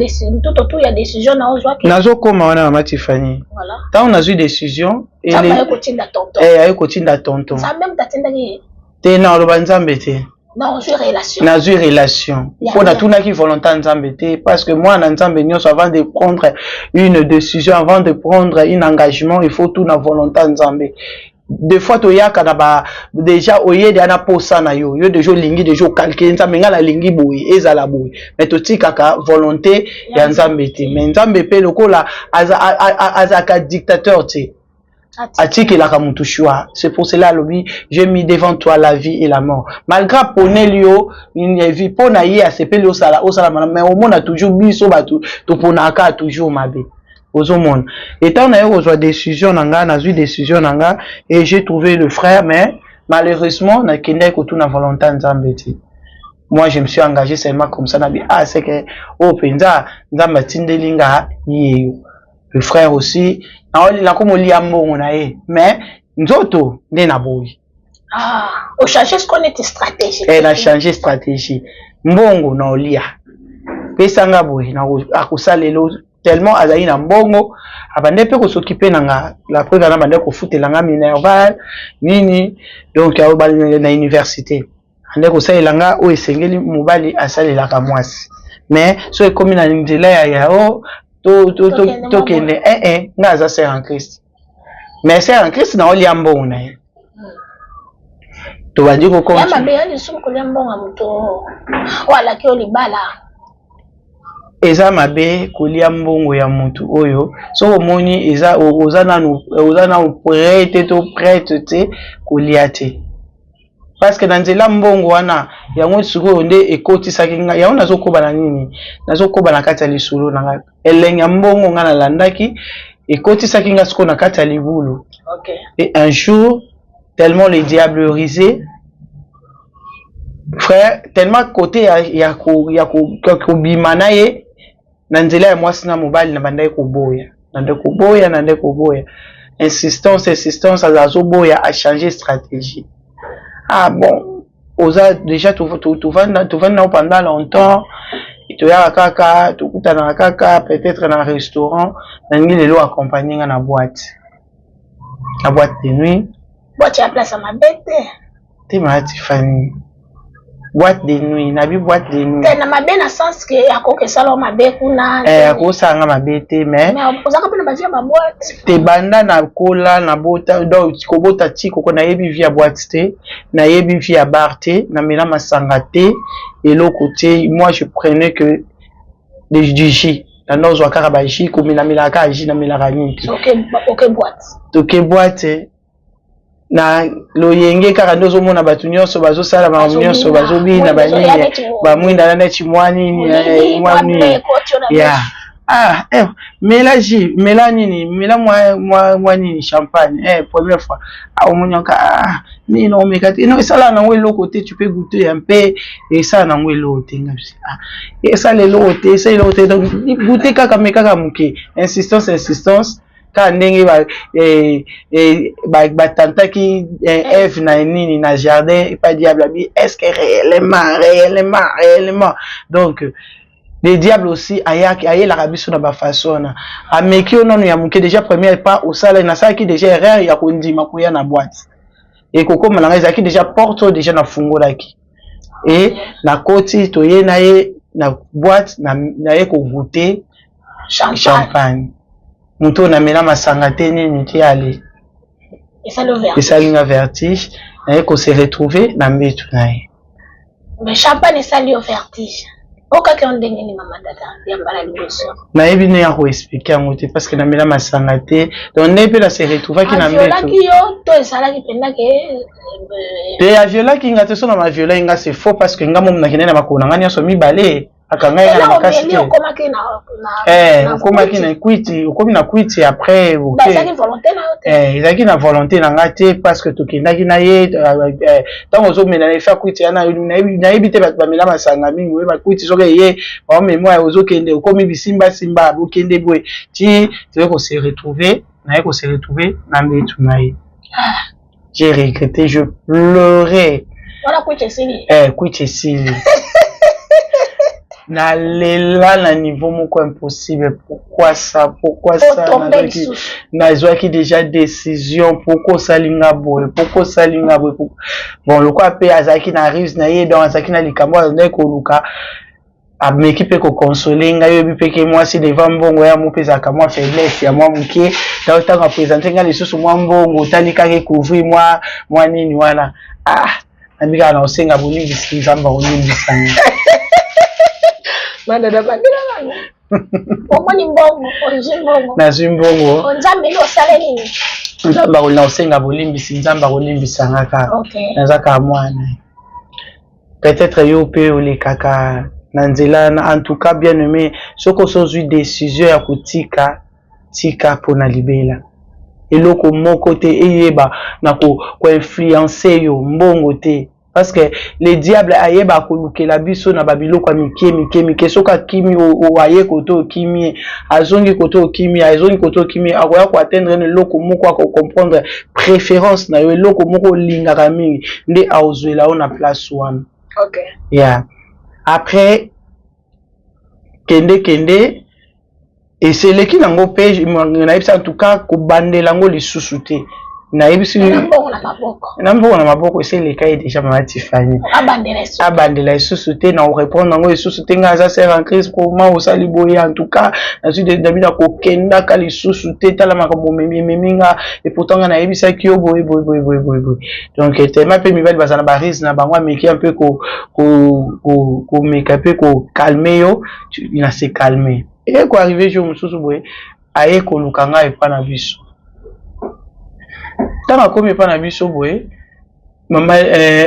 tout autour ya décision na ozwaki. Nazokóma wana, mama Tifani. Voilà. Ntango nazwi décision, Nzambe aye kotinda tonton. Eh, aye kotinda tonton. Nzambe moto atindaki ye? Te, na oloba Nzambe te. Na ozwi relation. Nazwi relation. Mpo natunaki volonté ya Nzambe te, parce que mwana Nzambe nyonso, avant de prendre une décision, avant de prendre un engagement, il faut tuna volonté ya Nzambe. Des fois toyaka na ba déjà oyede ana posa na yo, yo déjà olingi, déjà ocalculer: Nzambe, ngai nalingi boye, ezala boye. Mais totikaka volonté ya Nzambe te. Mais Nzambe mpe lokola azalaka dictateur te, atikelaka motu choix. C'est pour cela alobi: "J'ai mis devant toi la vie et la mort." Malgré aponeli yo vie, mpo na ye asepeli osala, osala malamu, mais omona toujours biso bato toponaka toujours mabe. Ozomona etant na ye kozwa décision na nga, nazwi décision na nga et j'ai trouvé le frère, mais malheureusement nakendaki kotuna volonté ya Nzambe te. Moi, je me suis engagé seulement comme ça. Nabi: "Ah, c'est que oyo mpenza Nzambe atindeli nga ye yo." Le frère aussi, nakomolia mbongo na ye, mais nzoto nde naboyi. Ah, ochange siko neti stratégie. Eh, na change stratégie. Mbongo na olia, pesanga boye, akosalela. Tellement azali na mbongo, abande mpe kos'occuper na nga. La preuve ana abande kofutela nga minerval nini, donc na université. Ande kosalela nga oyo esengeli mobali asalelaka mwasi. Mais so ekomi na nzela ya ya o to to to tokende eh eh nga aza sœur en Christ. Mais sœur en Christ na olia mbongo na ye. Tobandi ko Ya mabe ya lisumu kolia mbongo ya moto oyo alaki yo libala. Eza mabe kolia mbongo ya mutu oyo soki omoni eza oza nanu oza nanu près te to prete te kolia te parce que na nzela mbongo wana yango sikoyo nde ekotisaki ngai yango nazokoba na nini nazokoba na kati ya lisolo na ngai elengi ya mbongo ngai nalandaki ekotisaki ngai sikoyo na kati ya libulu okay. Et un jour, tellement le diable rusé, frère, tellement côté ya, ya, ko, ya, ko, ya kobima na ye na nzela ya mwasi na mobali na bandaki koboya nande koboya nande koboya insistance insistance azoboya a changer stratégie. Ah bon, oza déjà tovandi nao pendant longtemps, toyaka kaka, tokutanaka kaka peut-être na restaurant, nalingi lelo accompagne nga na boîte, na boîte de nuit. Boîte ya place ya mabe te. Te maa Tiffany, boîte de nuit nabi boîte de nuit te na mabe na sens ke akoki esala mabe kuna. Eh, akosala nga mabe te, mais ozaka mpe na bavie ya baboîte. Te, banda nakola nabota, donc kobota ti koko, nayebi vie ya boîte te, nayebi vie ya bar te, namela masanga te, eloko te. Moi, je prenais que du jus, nanda ozwa kaka ba jus, komelamelaka kaka jus, namelaka nini te. Oke boîte. Toke boîte na loyenge kaka nde ozomona bato nyonso bazosala makambo nyonso, bazobina banini, bamwinda na neti mwa nini, mwa nini ya ah eh, mela jus, mela nini, mela mwa mwa mwa nini, champagne. Eh, première fois, ah, omoni oka ah nini, omeka te, non, esala nango eloko te, tu peux goûter un peu, esala nango eloko te. Nga ah, esala eloko te, esala eloko te, donc goûter kaka, me kaka moke. Insistance, insistance, kaka ndenge batantaki Eve na nini na jardin epa diable, abi est ce que réellement, réellement, réellement? Donc le diable aussi ayaki, ayelaka biso na bafaçon wana, ameki yo nano ya moke. Déjà première pas osala, nasalaki déjà erreur ya kondima koya na boîte. Ekokóma na ngai, ezalaki déjà porte oyo déjà nafungolaki e nakoti, toye na ye na boîte, naye kogoûter champagne. Moto oyo namela masanga te, nini te, ale esali nga vertige, naye kose retrouver na mbetu na ye. Mais champagne esali yo vertige, okaki yo ndenge nini, mama Dada, ya mbala liboso? Nayebi ndenge ya koexpliquer yango te parce que namela masanga te, donc ndenge mpe na se retrouvaki na mbeto. Aviolaki yo to ezalaki mpenza ke? Te, aviolaki nga te. So na maviolaki nga, c'est faux, parce que nga momu nakende na makolo na nga nyonso mibale, akanga ye na makasi te. Okomaki na Okomaki na kwiti, okomi na kwiti après. Ezalaki na volonté na nga te parce que tokendaki na ye. Ntango ozomela na efa kwiti wana, nayebi te, bato bamela masanga mingi oyeba kwiti soki eye baomemwa, ozokende, okomi bisimbasimba, bokende boye ti toye kose retrouver, naye kose retrouver na mbetu na ye. J'ai regretté, je pleurais. Wana kwiti esili. Eh, kwiti esili, nalela na niveau moko impossible. Pourquoi ça, pourquoi ça? Nazwaki déjà décision, pourquoi osali nga boye, pourquoi osali nga boye? Bon, lokola mpe azalaki na ruse na ye, donc azalaki na likambo azalaki koluka, ameki mpe koconsoler ngai. Oyebi mpe ke mwasi devant mbongo ya mo mpe ezalaka mwa faiblesse ya mwa moke. Ntango aprésenter ngai lisusu mwa mbongo, otali kaka ekouvrir mwa mwa nini wana, ah, nabi kaka na kosenga bolimbisi, Nzambe akolimbisa ngai. Madada, bandela nano, omoni mbongo, ozwi mbongo. Nazwi mbongo. Nzambe nde osala nini? Nzambe akolinga kosenga bolimbisi, Nzambe akolimbisa nga kaka. Naza kaka mwana, peut-être yo mpe olekaka na nzela wana. En tout cas, bien aimé, soki osozwi décision ya kotika, tika mpona libela. Eloko moko te eyeba na koinfluencer yo, mbongo te, parce que le diable ayeba kolukela biso na babiloko ya mike mike mike. Soki akimi, aye kote, okimi ye, azongi kote, okimi ye, azongi kote, okimi ye, akoya koatteindre na eloko moko, akocomprendre préférence na yo, eloko moko olingaka mingi nde aozwela yo na place wana. Yeah. Après kende kende, eseleki nango mpe nayebisa, en tout cas kobandela yango lisusu te. Nayebisi na mbongo na maboko esi eleka ye déjà. Mama Tifani abandela lisusu te na orépondre yango lisusu te. Ngai aza sœur en Christ, comment osali boye? En tout cas, nazwi dabi na kokendaka lisusu te. Tala makambo omemi, ememi nga, et pourtant ngai nayebisaki yo boye boye boye boye boye boye. Donc tellement mpe mibali baza na barise na bango, ameki mpe komeka mpe kocalmer yo na se calme. Eye koarriver jour mosusu boye, aye koluka ngai epa na biso. Ntango akomi epa na biso boye, mama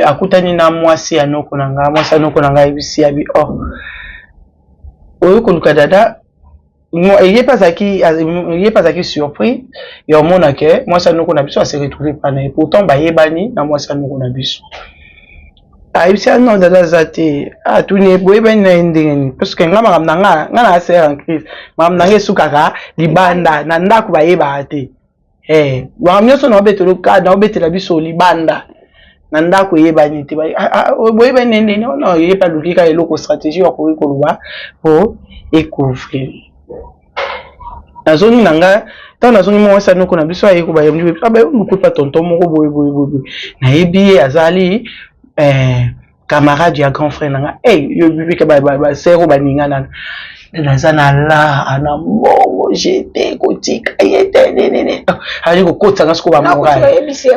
akutani na mwasi ya noko na ngai. Mwasi ya noko na ngai ayebisi abi: "Oh, oyo koluka dada." Ye mpe azalaki surpris ya omona ke mwasi ya noko na biso ase retrouve epa na ye. Pourtant bayebani na mwasi ya noko na biso. Ayebisi: "Non, dada aza te." Atuni: "Boyebani na ye ndenge nini?" Parce que nga, makambo na nga, nga na sœur en Christ, makambo na nga esukaka libanda, na ndako bayebaka te. Makambo nyonso naobetela, naobetela biso libanda, na ndako eyebani te. "Boyebani na ndenge?" "Non." Ye mpe aluki kaka eloko, stratégie akoki koloba po ecouvrir. Nazongi na nga. Ntango nazongi, mwasi ya noko na biso aye kobayoluku epa tonton moko boye boye boye boye, nayebi ye, azali camarade ya grand frère na nga. Hey, yo bibika basœur oyo baninga nana, naza na la na mbongo jete kotika ye te nenene, azali kokotisa siko bamoral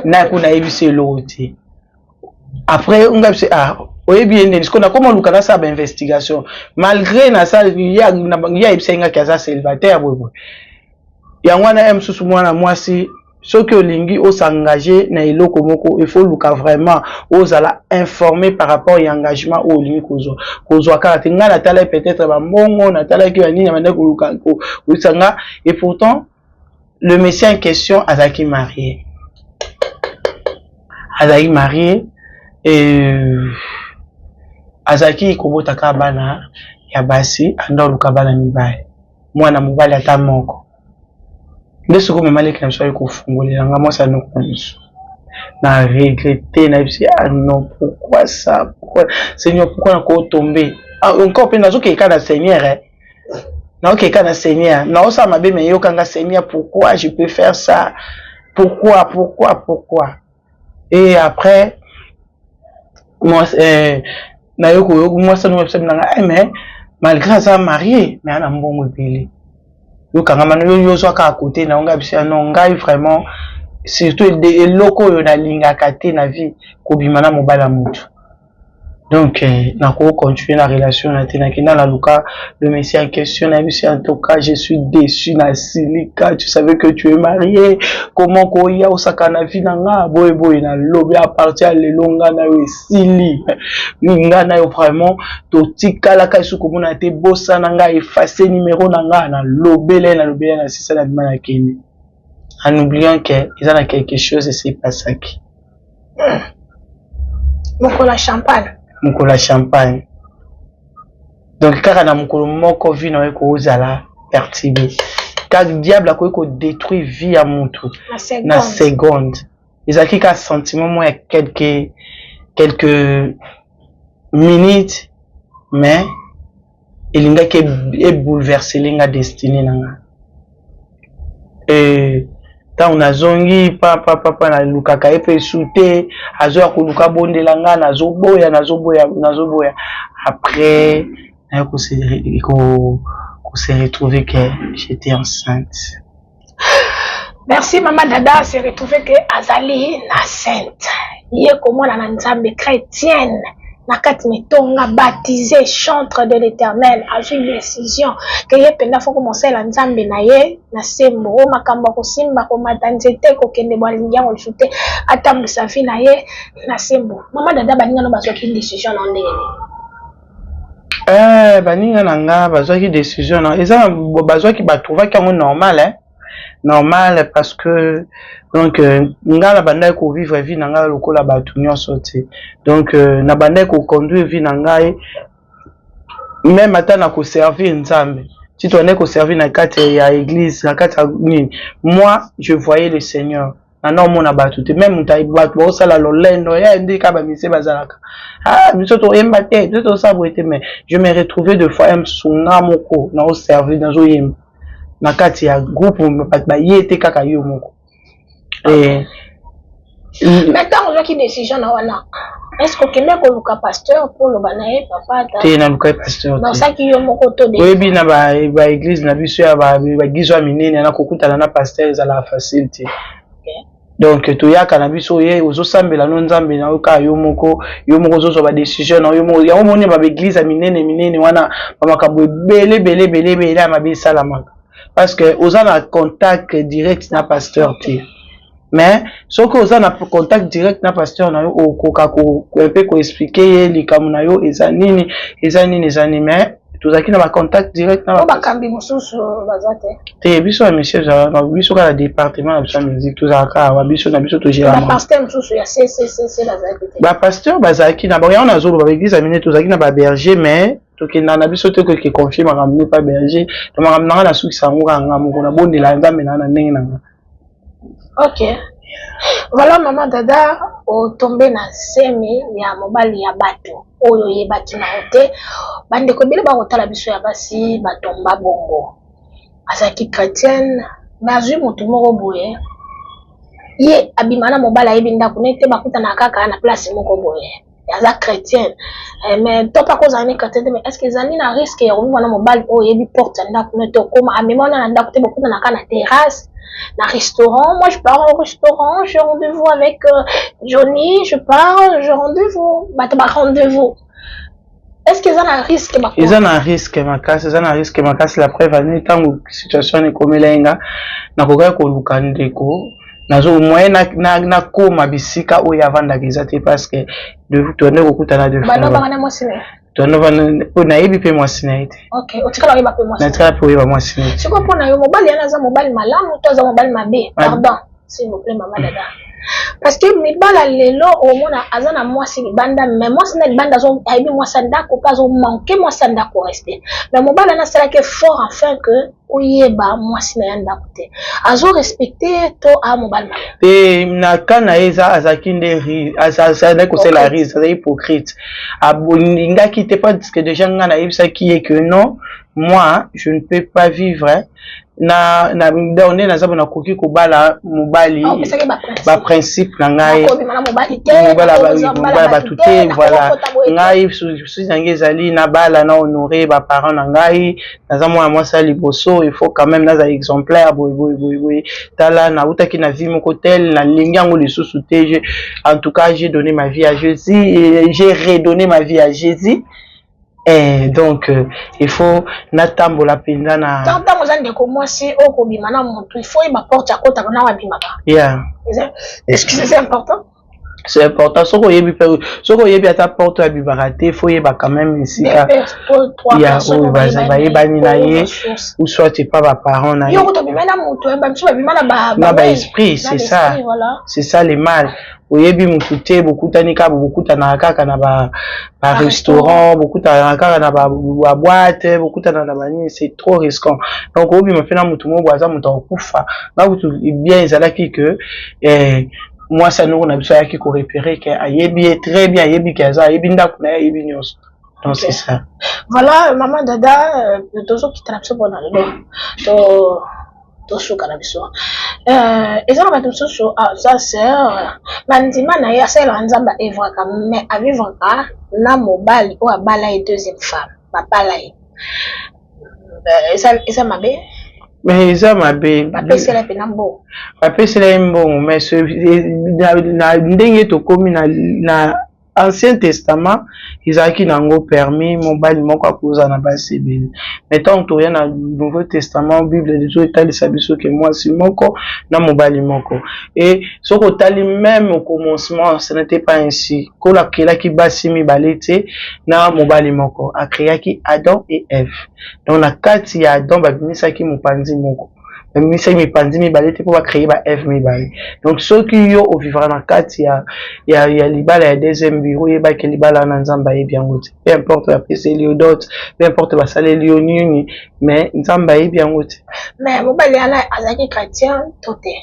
naku nayebisi eloko te. Après nga biso: "Ah, oyebi ye ndeni?" Siko nakoma oluka nasala bainvestigation, malgré nasala ye ayebisaki ngaki aza célibataire boye boye. Yango wana ye mosusu, mwana mwasi, soki olingi osengage na eloko moko, il faut luka vraiment ozala informé par rapport ya engagement oyo olingi kozwa. Kozwa kaka te. Ngai natalaki peut-être bambongo, natalaki banini, bandaki koluka koyebisa nga. Et pourtant le monsieur en question azalaki marié, azalaki marié et azalaki kobota kaka bana ya basi. Anda oluka bana mibali, mwana mobali ata moko. Nde soki mama leki na biso ayi kofungolela nga, mwasi anoko na biso, na regretter. Nayebisi: "Ah non, pourquoi ça? Pourquoi, Seigneur? Pourquoi nakotombe encore?" Mpe nazokeka na Seigneur, eh. Naokeka na Seigneur, naosala mabe, me yokanga. "Seigneur, pourquoi je peux faire ça? Pourquoi, pourquoi, pourquoi?" Et après moi, nayoki mwasi ano yebisa nanga: "Eh, mais malgré aza marié, mais ana mbongo ebele, yokanga mano yo yozwa kaka kote na ngai." Biso: "Non, ngai vraiment, surtout eloko oyo nalingaka te na vie, kobima na mobali ya motu. Donc nakocontinue na relation na te." Nakenda, naluka le monsieur en question, nayebisi: "En tout cas, je suis déçu na silika. Tu savais que tu es marié, comment koya osaka na vie na nga boye boye?" Nalobi: "À partir ya lelo, nga na yo esili, nga na yo vraiment totikalaka esu komona te. Bosana ngai, efface numéro na nga." Nalobele, nalobele na sisa, na bima, nakende, en oubliant que eza na quelque chose esepasaki. Mokolo ya champagne. Mokolo ya champagne. Donc kaka na mokolo moko, vie na yo ekozala perturbé. Kaka diable akoki kodétruire vie ya motu na seconde. Ezalaki kaka sentiment moko ya quelques minutes, mais elingaki ebouleverser nga destinée na nga. Ntango nazongi, papa nalukaka ye mpe esu te. Azoya koluka bondela nga, nazoboya, nazoboya, nazoboya. Après naye kose retrouver que j'étais enceinte. Merci, mama Dada. Se retrouver que azali na enceinte. Ye komona na Nzambe, chrétienne na kati na etonga, baptisé, chantre de l'Éternel, azwi décision ke ye mpenza fo komosala Nzambe na ye na sembo. Oyo makambo akosimba, komata nzete, kokende bo, alingi yango lisusu te, atambwisa vie na ye na sembo. Mama Dada, baninga no bazwaki décision na ndenge nini? Baninga na nga bazwaki décision na eza, bazwaki, batrouvaki yango normal, eh? Normal, parce que donc nga na bandaki kovivre vie na ngai lokola bato nyonso te. Donc na bandaki koconduire vie na ngai, même ata na koservir Nzambe, ti tobandaki koservir na kati ya église, na kati ya nini, moi je voyais le Seigneur. Nanda omona bato te, même moto, bato baosala lolendo ya nde kaka bamise bazalaka: "Ah, biso toyemba te, biso tosala boye te." Mais je me retrouvais de fois mosusu nga moko naoservir, nazoyemba na kati ya groupe, bato baye te, kaka yo moko. Mais ntango ozwaki décision na wana, est ce que okende koluka pasteur mpo oloba na ye, papa? Te, nalukaki pasteur te. Osaki yo moko to? Oyebi, na baéglise na biso ya baéglise ya minene, na kokutana na pasteur ezalaka facile te. Donc toyaka na biso, ye ozosambela no Nzambe na yo kaka yo moko, yo moko ozozwa badécision na yo moko. Yango moni, baéglise ya minene minene wana, bamakambo ebele ebele ebele ebele ya mabe esalamaka, parce que oza na contact direct na pasteur te. Mais soki oza na contact direct na pasteur na yo, okoka mpe koexpliquer ye likambo na yo eza nini, eza nini, eza nini. Mais tozalaki na bacontact direct na bakambi mosusu baza te? Te, biso ya monsieur, biso kaka département na biso ya musique, tozalaka awa biso na biso. Togérapasteur mosusu ya CCCC bazalaki te? Bapasteur bazalaki na bango. Yango nazoloba, baéglise ya minene, tozalaki na baberger, mais tokendaka na biso te koke confier makambo ne pa berger. To makambo na nga, nasukisa yango kaka nga moko, nabondela Nzambe na nga na ndenge na nga. Ok, voilà. Mama Dada, otombe na zemi ya mobali ya bato oyo oyebaki nango te. Bandeko ebele bakotala biso ya basi batomba bongo. Azalaki chrétienne, mais azwi motu moko boye, ye abima na mobali, ayebi ndako ne te, bakutana kaka na place moko boye. Aza chrétienne, mais to mpe akozala ni chrétien te. Mais est ce que ezali na risque ya kovivre na mobali oyo oyebi porte ya ndako ne te, okoma amema wana na ndako te, bokutana kaka na terrasse, na restaurant? Moi, je pars au restaurant, j'ai rendez-vous avec Johnny, je pars, j'ai rendez-vous, bato ba rendez-vous. Est ce que eza na risque? Eza na risque makasi, eza na risque makasi. La preuve ani, ntango situation ekomela ye nga, nakokaki koluka ndeko, nazo moyen nakóma bisika oyo avandaka eza te, parce que tonde kokutana de po nayebi mpe mwasi na ye te. Natikala mpe oyeba mwasi na ye. Sikoyo, mpo na yo, mobali yana aza mobali malamu to aza mobali mabe? Pardon, s'il vous plaît, mama Dada, parce que mibala lelo omona aza na mwasi libanda, mais mwasi na libanda ayebi mwasi ya ndako mpe azomanquer mwasi ya ndako respect. Mais mobali wana asalaki effort afin que oyeba mwasi na ya ndako te, azorespecte to a mobali mabe? Te, na ka na ye eza azalaki nde azalaki kosala ruse, azali hypocrite. Alingaki te, parce que déjà nga nayebisaki ye que non, moi, je ne peux pas vivre na donc nde naza bo, nakoki kobala mobali, baprincipe na ngai, mobala bato te. Voilà, ngai souci na ngai ezali nabala, na honore baparent na ngai. Naza mwana mwasi ya liboso, il faut quand même naza exemplaire, boye boye boye boye. Tala, nautaki na vie moko tel, nalingi yango lisusu te. En tout cas, j'ai donné ma vie à Jésus et j'ai redonné ma vie à Jésus. Donc il faut natambola mpenza na Ntango oza ndeko mwasi oyo kobima na motu, il faut yeba porte akotaka na abimaka. Excuse, c'est important. C'est important. Soki oyebi mpe, soki oyebi ata porte oyo abimaka te, faut oyeba quand même esika ya oyo bayebani na ye, ou soit epa baparent na ye. Na motu na baesprit, c'est ça, c'est ça le mal. Oyebi motu te, bokutani kaka, bokutanaka kaka na barestaurant, bokutanaka kaka na baboîte, bokutana na banini, c'est trop risquant. Donc obima mpe na motu moko aza moto akokufa. Nga kutu bien ezalaki que mwasi anoko na biso ayaki korepérer ke ayebi ye très bien, ayebi ke aza, ayebi ndako na ye, ayebi nyonso. Donc c'est ça. Voilà, mama Dada, tozokita na biso mpona lelo, to tosuka na biso. Eza na bato mosusu, aza sœur, bandima na ye, asalelaka Nzambe, aœuvraka, mais avivraka na mobali oyo abala ye deuxième femme, babala ye. Eza mabe? Mais eza mabe. Bapesela mpena mbongo. Bapesela ye mbongo, mais na ndenge tokómi na Ancien Testament, ezalaki nango permis, mobali moko akozala na basi ebele. Mais ntango toya na Nouveau Testament, Bible ezo etalisa biso ke mwasi moko na mobali moko. E soki otali même au commencement, ce n'était pas ainsi. Nkolo akelaki basi mibale te na mobali moko, acréaki Adam et Ève. Donc na kati ya Adam babimisaki mopanzi moko, babimisaki mipanzi mibale te mpo bacréer ba Eve mibale. Donc soki yo ovivra na kati ya libala ya deuxième bureau, oyebaki libala wana, Nzambe ayebi yango te. Peu importe bapeseli yo dot, peu importe basaleli yo nini, mais Nzambe ayebi yango te. Mais mobali wana azalaki chrétien to te?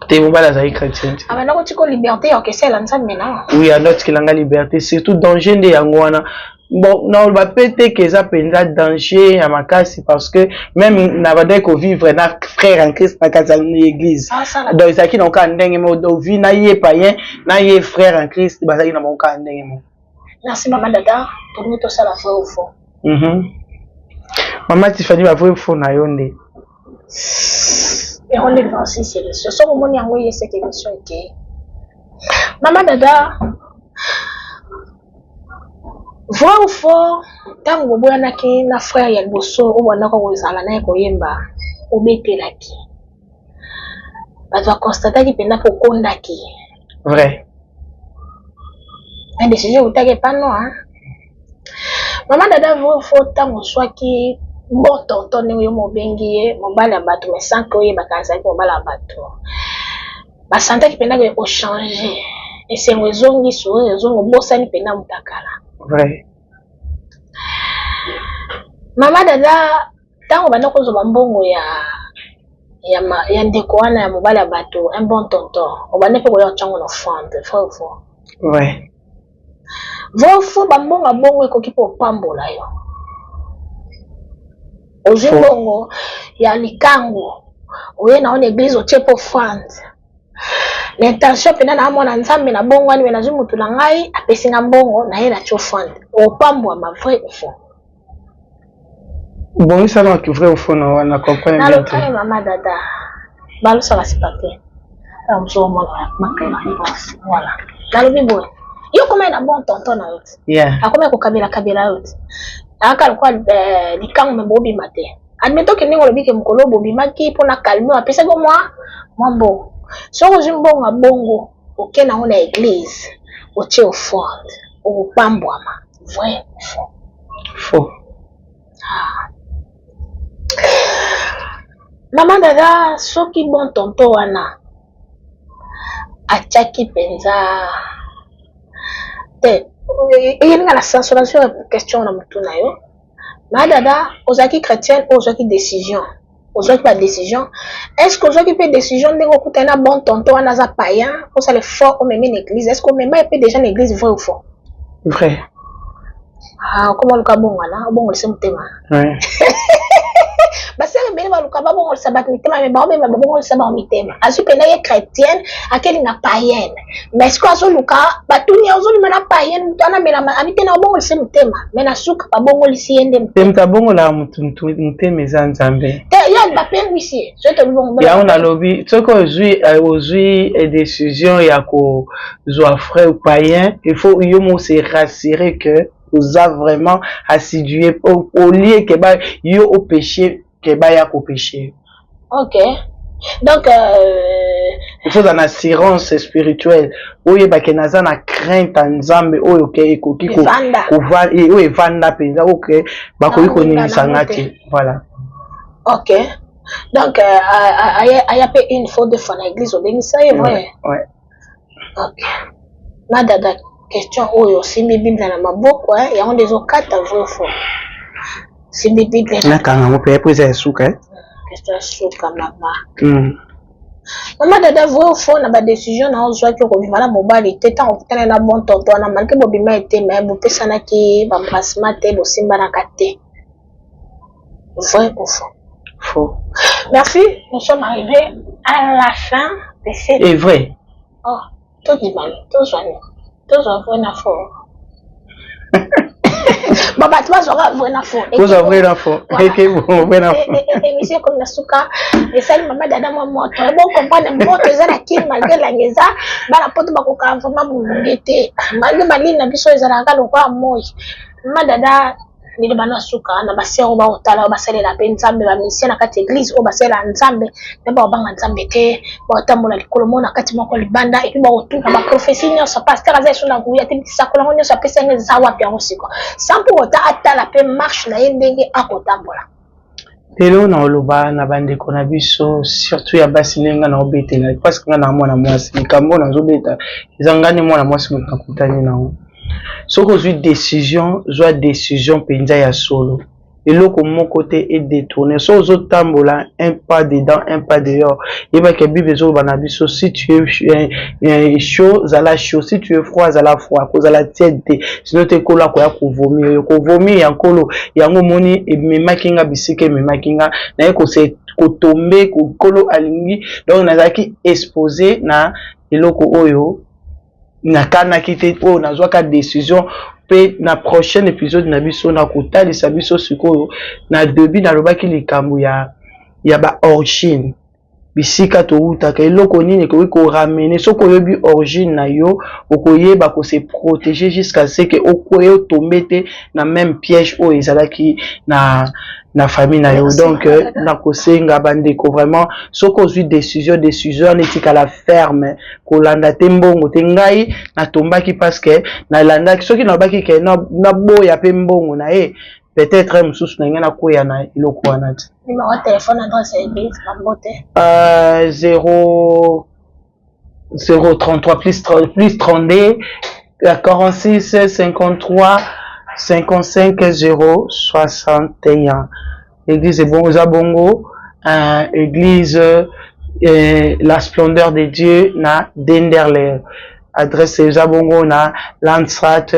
Te, mobali azalaki chrétien te. Abanda kotika liberté ya okesela Nzambe na Oui, anda otikelanga liberté. Surtout danger nde yango wana. Bon, naloba mpe te ke eza mpenza danger ya makasi, parce que même na bandaki kovivre na frère en Christ na kati ya église. Donc ezalaki na kaka ndenge moko. Donc vie na ye païen na ye frère en Christ bazalaki na bango kaka ndenge moko. Merci, mama Dada. Tolingi tosala vrai ou faux. Mama Tifani, ba vrai ou faux na yo nde. Yango nde 26 émission. Soki omoni yango, ye seke émission ekei. Mama Dada, vrai ou faux, ntango boboyanaki na frère ya liboso oyo bandako kozala na ye koyemba, obetelaki bato, baconstataki mpenza mpo okondaki? Vrai. Na décision eutaki epano. Mama Dada, vrai ou faux, ntango oswaki bon tonton, ndenge yo mobengi ye mobali ya bato, mais sans que oyebaka azalaki mobali ya bato, basantaki mpenza ke ochange, esengo ezongi, sourire ezongi, obosani mpenza motakala? Vrai. Mama Dada, ntango banda kozwa bambongo ya ndeko wana ya mobali ya bato, un bon tonton, obanda mpe koya otyango na offrande, vrai ou faux? Vrai. Vrai ou faux, bambongo ya bongo ekoki mpe opambola yo? Ozwi mbongo ya likango, oye na ona église, otie mpo offrande, l'intention mpenza na mwana Nzambe na bongo wani, me nazwi motu na ngai apesi nga mbongo na ye, natie offrande, opambwama, vrai ou faux? Bongisanaki vrai ou faux na wana, comprendre bien te. Nalokani, mama Dada, balosaka si papier ntango mosusu omona makaya réponse. Voilà, nalobi boye: yo komai na bon tonton na yo te, akomai kokabelakabela yo te, ayaka lokola likango, me bobima te. Admettons ke ndenge olobi ke mokolo bobimaki mpona calme, apesaki mwa mbongo. Soki ozwi mbongo ya bongo, oke nango na église, otie offrande, okopambwama, vrai ou faux? Faux. Ah. Mama Dada, soki bon tonton wana atiaki mpenza te, eyelinga na sensuration ya question na motu na yo. Mama Dada, ozalaki chrétienne oyo ozwaki décision, ozwaki badécision, est ce que ozwaki mpe décision ndenge okutani na bon tonton wana aza païen, osala effort omemi na église? Est ce que omema ye mpe déjà na église, vrai ou faux? Vrai. Ah, okoma oluka bongwana, obongolisa motema. Basala ebele baluka babongolisa bato mitema, me baobema babongolisa bango mitema. Azwi mpena ye chrétienne, akelinga païenne, mais sikoyo azoluka batuni, ozobima na païenne, moto wana amela abi te na obongolisa motema, mais na suka babongolisi ye nde. Te, moto abongolaka motu motema eza Nzambe. Te, ye bapengwisi ye, soki tobi bongo. Yango nalobi, soki ozwi décision ya kozwa frère païen, il faut yo mo se rassurer que oza vraiment assidu au lieu ke ba yo opéché, ke baya kopéché. Ok, donc il faut na assurance spirituelle, oyebake naza na crainte ya Nzambe oyo ke ekoki oyo evanda mpenza, oke bakoki koningisa nga te, voilà. Ok, donc aya mpe une fois, deux fois na église, obengisa ye, vrai? Ouais. Ok, Madada, question oyo, osimbi Bible na maboko, yango nde ezokata vrai faux. Simbi Bible. Nakanga yango mpe po eza ya suka. Question ya suka, mama. Mama Dada, vrai ou faux, na badécision na ozwaki okobima na mobali te, ntango okutana na bon tonton wana, malgré bobima ete, me bopesanaki baembrassement te, bosimbanaka te, vrai ou faux? Faux. Merci, nous sommes arrivés à la fin de cette Et vrai. Oh, tondimani, tozwani, tozwa vrai na faux. Bon, bato bazwaka vrai na faux. Kozwa vrai na faux. Eke bon, vrai na faux. Émission ekomi na suka. Esali mama Dada mwa moto, bocomprendre moto eza na kini, malgré langue eza bana poto, bakokaka vraiment molunge te, malgré malini na biso ezalaka lokola moi. Mama Dada, liloba na suka na basere oyo baotala, oyo basalela mpe Nzambe, bamusicien na kati église oyo basalela Nzambe mpe baobanga Nzambe te, baotambola likolo moko na kati, moko libanda, et puis baotuna baprophétie nyonso, pasteur aza esu na nguya te, bisakola yango nyonso apesi yango eza wapi yango siko, sans pour autant atala mpe marche na ye ndenge akotambola? Lelo na oloba na bandeko na biso, surtout ya basi, ndenge nga na obetela, parce que nga na mwana mwasi, likambo oyo nazobeta eza nga nde mwana mwasi moto nakutani nango. Soki ozwi décision, zwa décision mpenza ya solo. Eloko moko te e detourner. Soki ozo tambola un pas dedans un pas dehors, yeba ke bible ezo loba na biso si tu es chaud zala chaud, si tu es froid zala froid, kozala tiède te, sinon te nkolo akoya ko vomir yo. Ko vomir ya nkolo yango omoni ememaki nga bisika ememaki nga, naye ko se ko tomber, nkolo alingi donc nazalaki expose na eloko oyo nakanaki te, oyo nazwaka decision. Mpe na prochaine episode na biso nakotalisa biso sikoyo. Na debut nalobaki likambo ya ba origine, bisika towutaka, eloko nini ekoki koramener. Soki oyebi origine na yo, okoyeba kose protéger jusqu'à ce que okoya otombe te na même piège oyo ezalaki na famille na yo. Donc nakosenga bandeko vraiment, soki ozwi décision, décision wana etikala ferme, kolanda te mbongo te. Ngai natombaki parce que nalandaki. Soki nalobaki ke naboya mpe mbongo na ye, peut-être mosusu na ngai nakwea na eloko wana te. Numéro ya téléphone, adresse ya église, bambote. 0 033 plus, plus 32 46 53 55 0 61. Église ebongo eza bongo église La Splendeur de Dieu na Denderleeuw. Adresse eza bongo na Landstraat,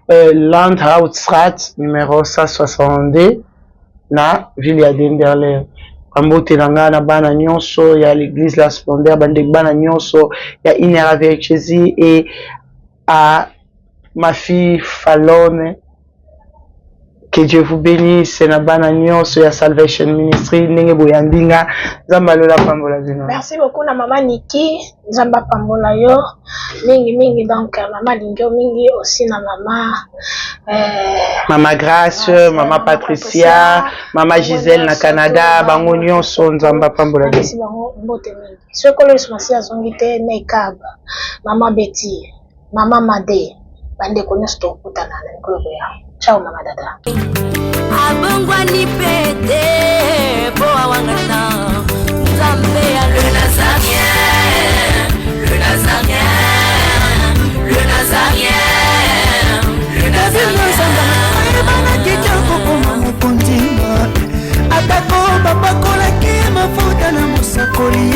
Landhoutstraat numéro 162 na ville ya Denderleeuw. Bambote na ngai na bana nyonso ya l'église La Splendeur, bandeko bana nyonso ya Inera avec Jésus et à ma fille Falone, que Dieu vous bénisse. Na bana nyonso ya Salvation Ministry, ndenge boyambi nga, Nzambe alola pambola bino. Merci beaucoup na mama Niki, Nzambe apambola yo mingi mingi. Donc mama alingi yo mingi aussi na mama Mama Grâce, mama Patricia, mama Gisèle na Canada, bango nyonso, Nzambe apambola bino. Napesi bango mbote mingi. Soki Nkolo Yesu Masiya azongi te, na ekab mama Beti, mama Made, bandeko nyonso, tokutana na mikolo koya. Ciao, mama dada. Abongwani pe te po awangana Nzambe ya le Nazaréen, le Nazaréen, le Nazaréen, le Nazaréen. Ayebanaki te kokoma mokonzi, atako bapakolaki mafuta na mosakoli.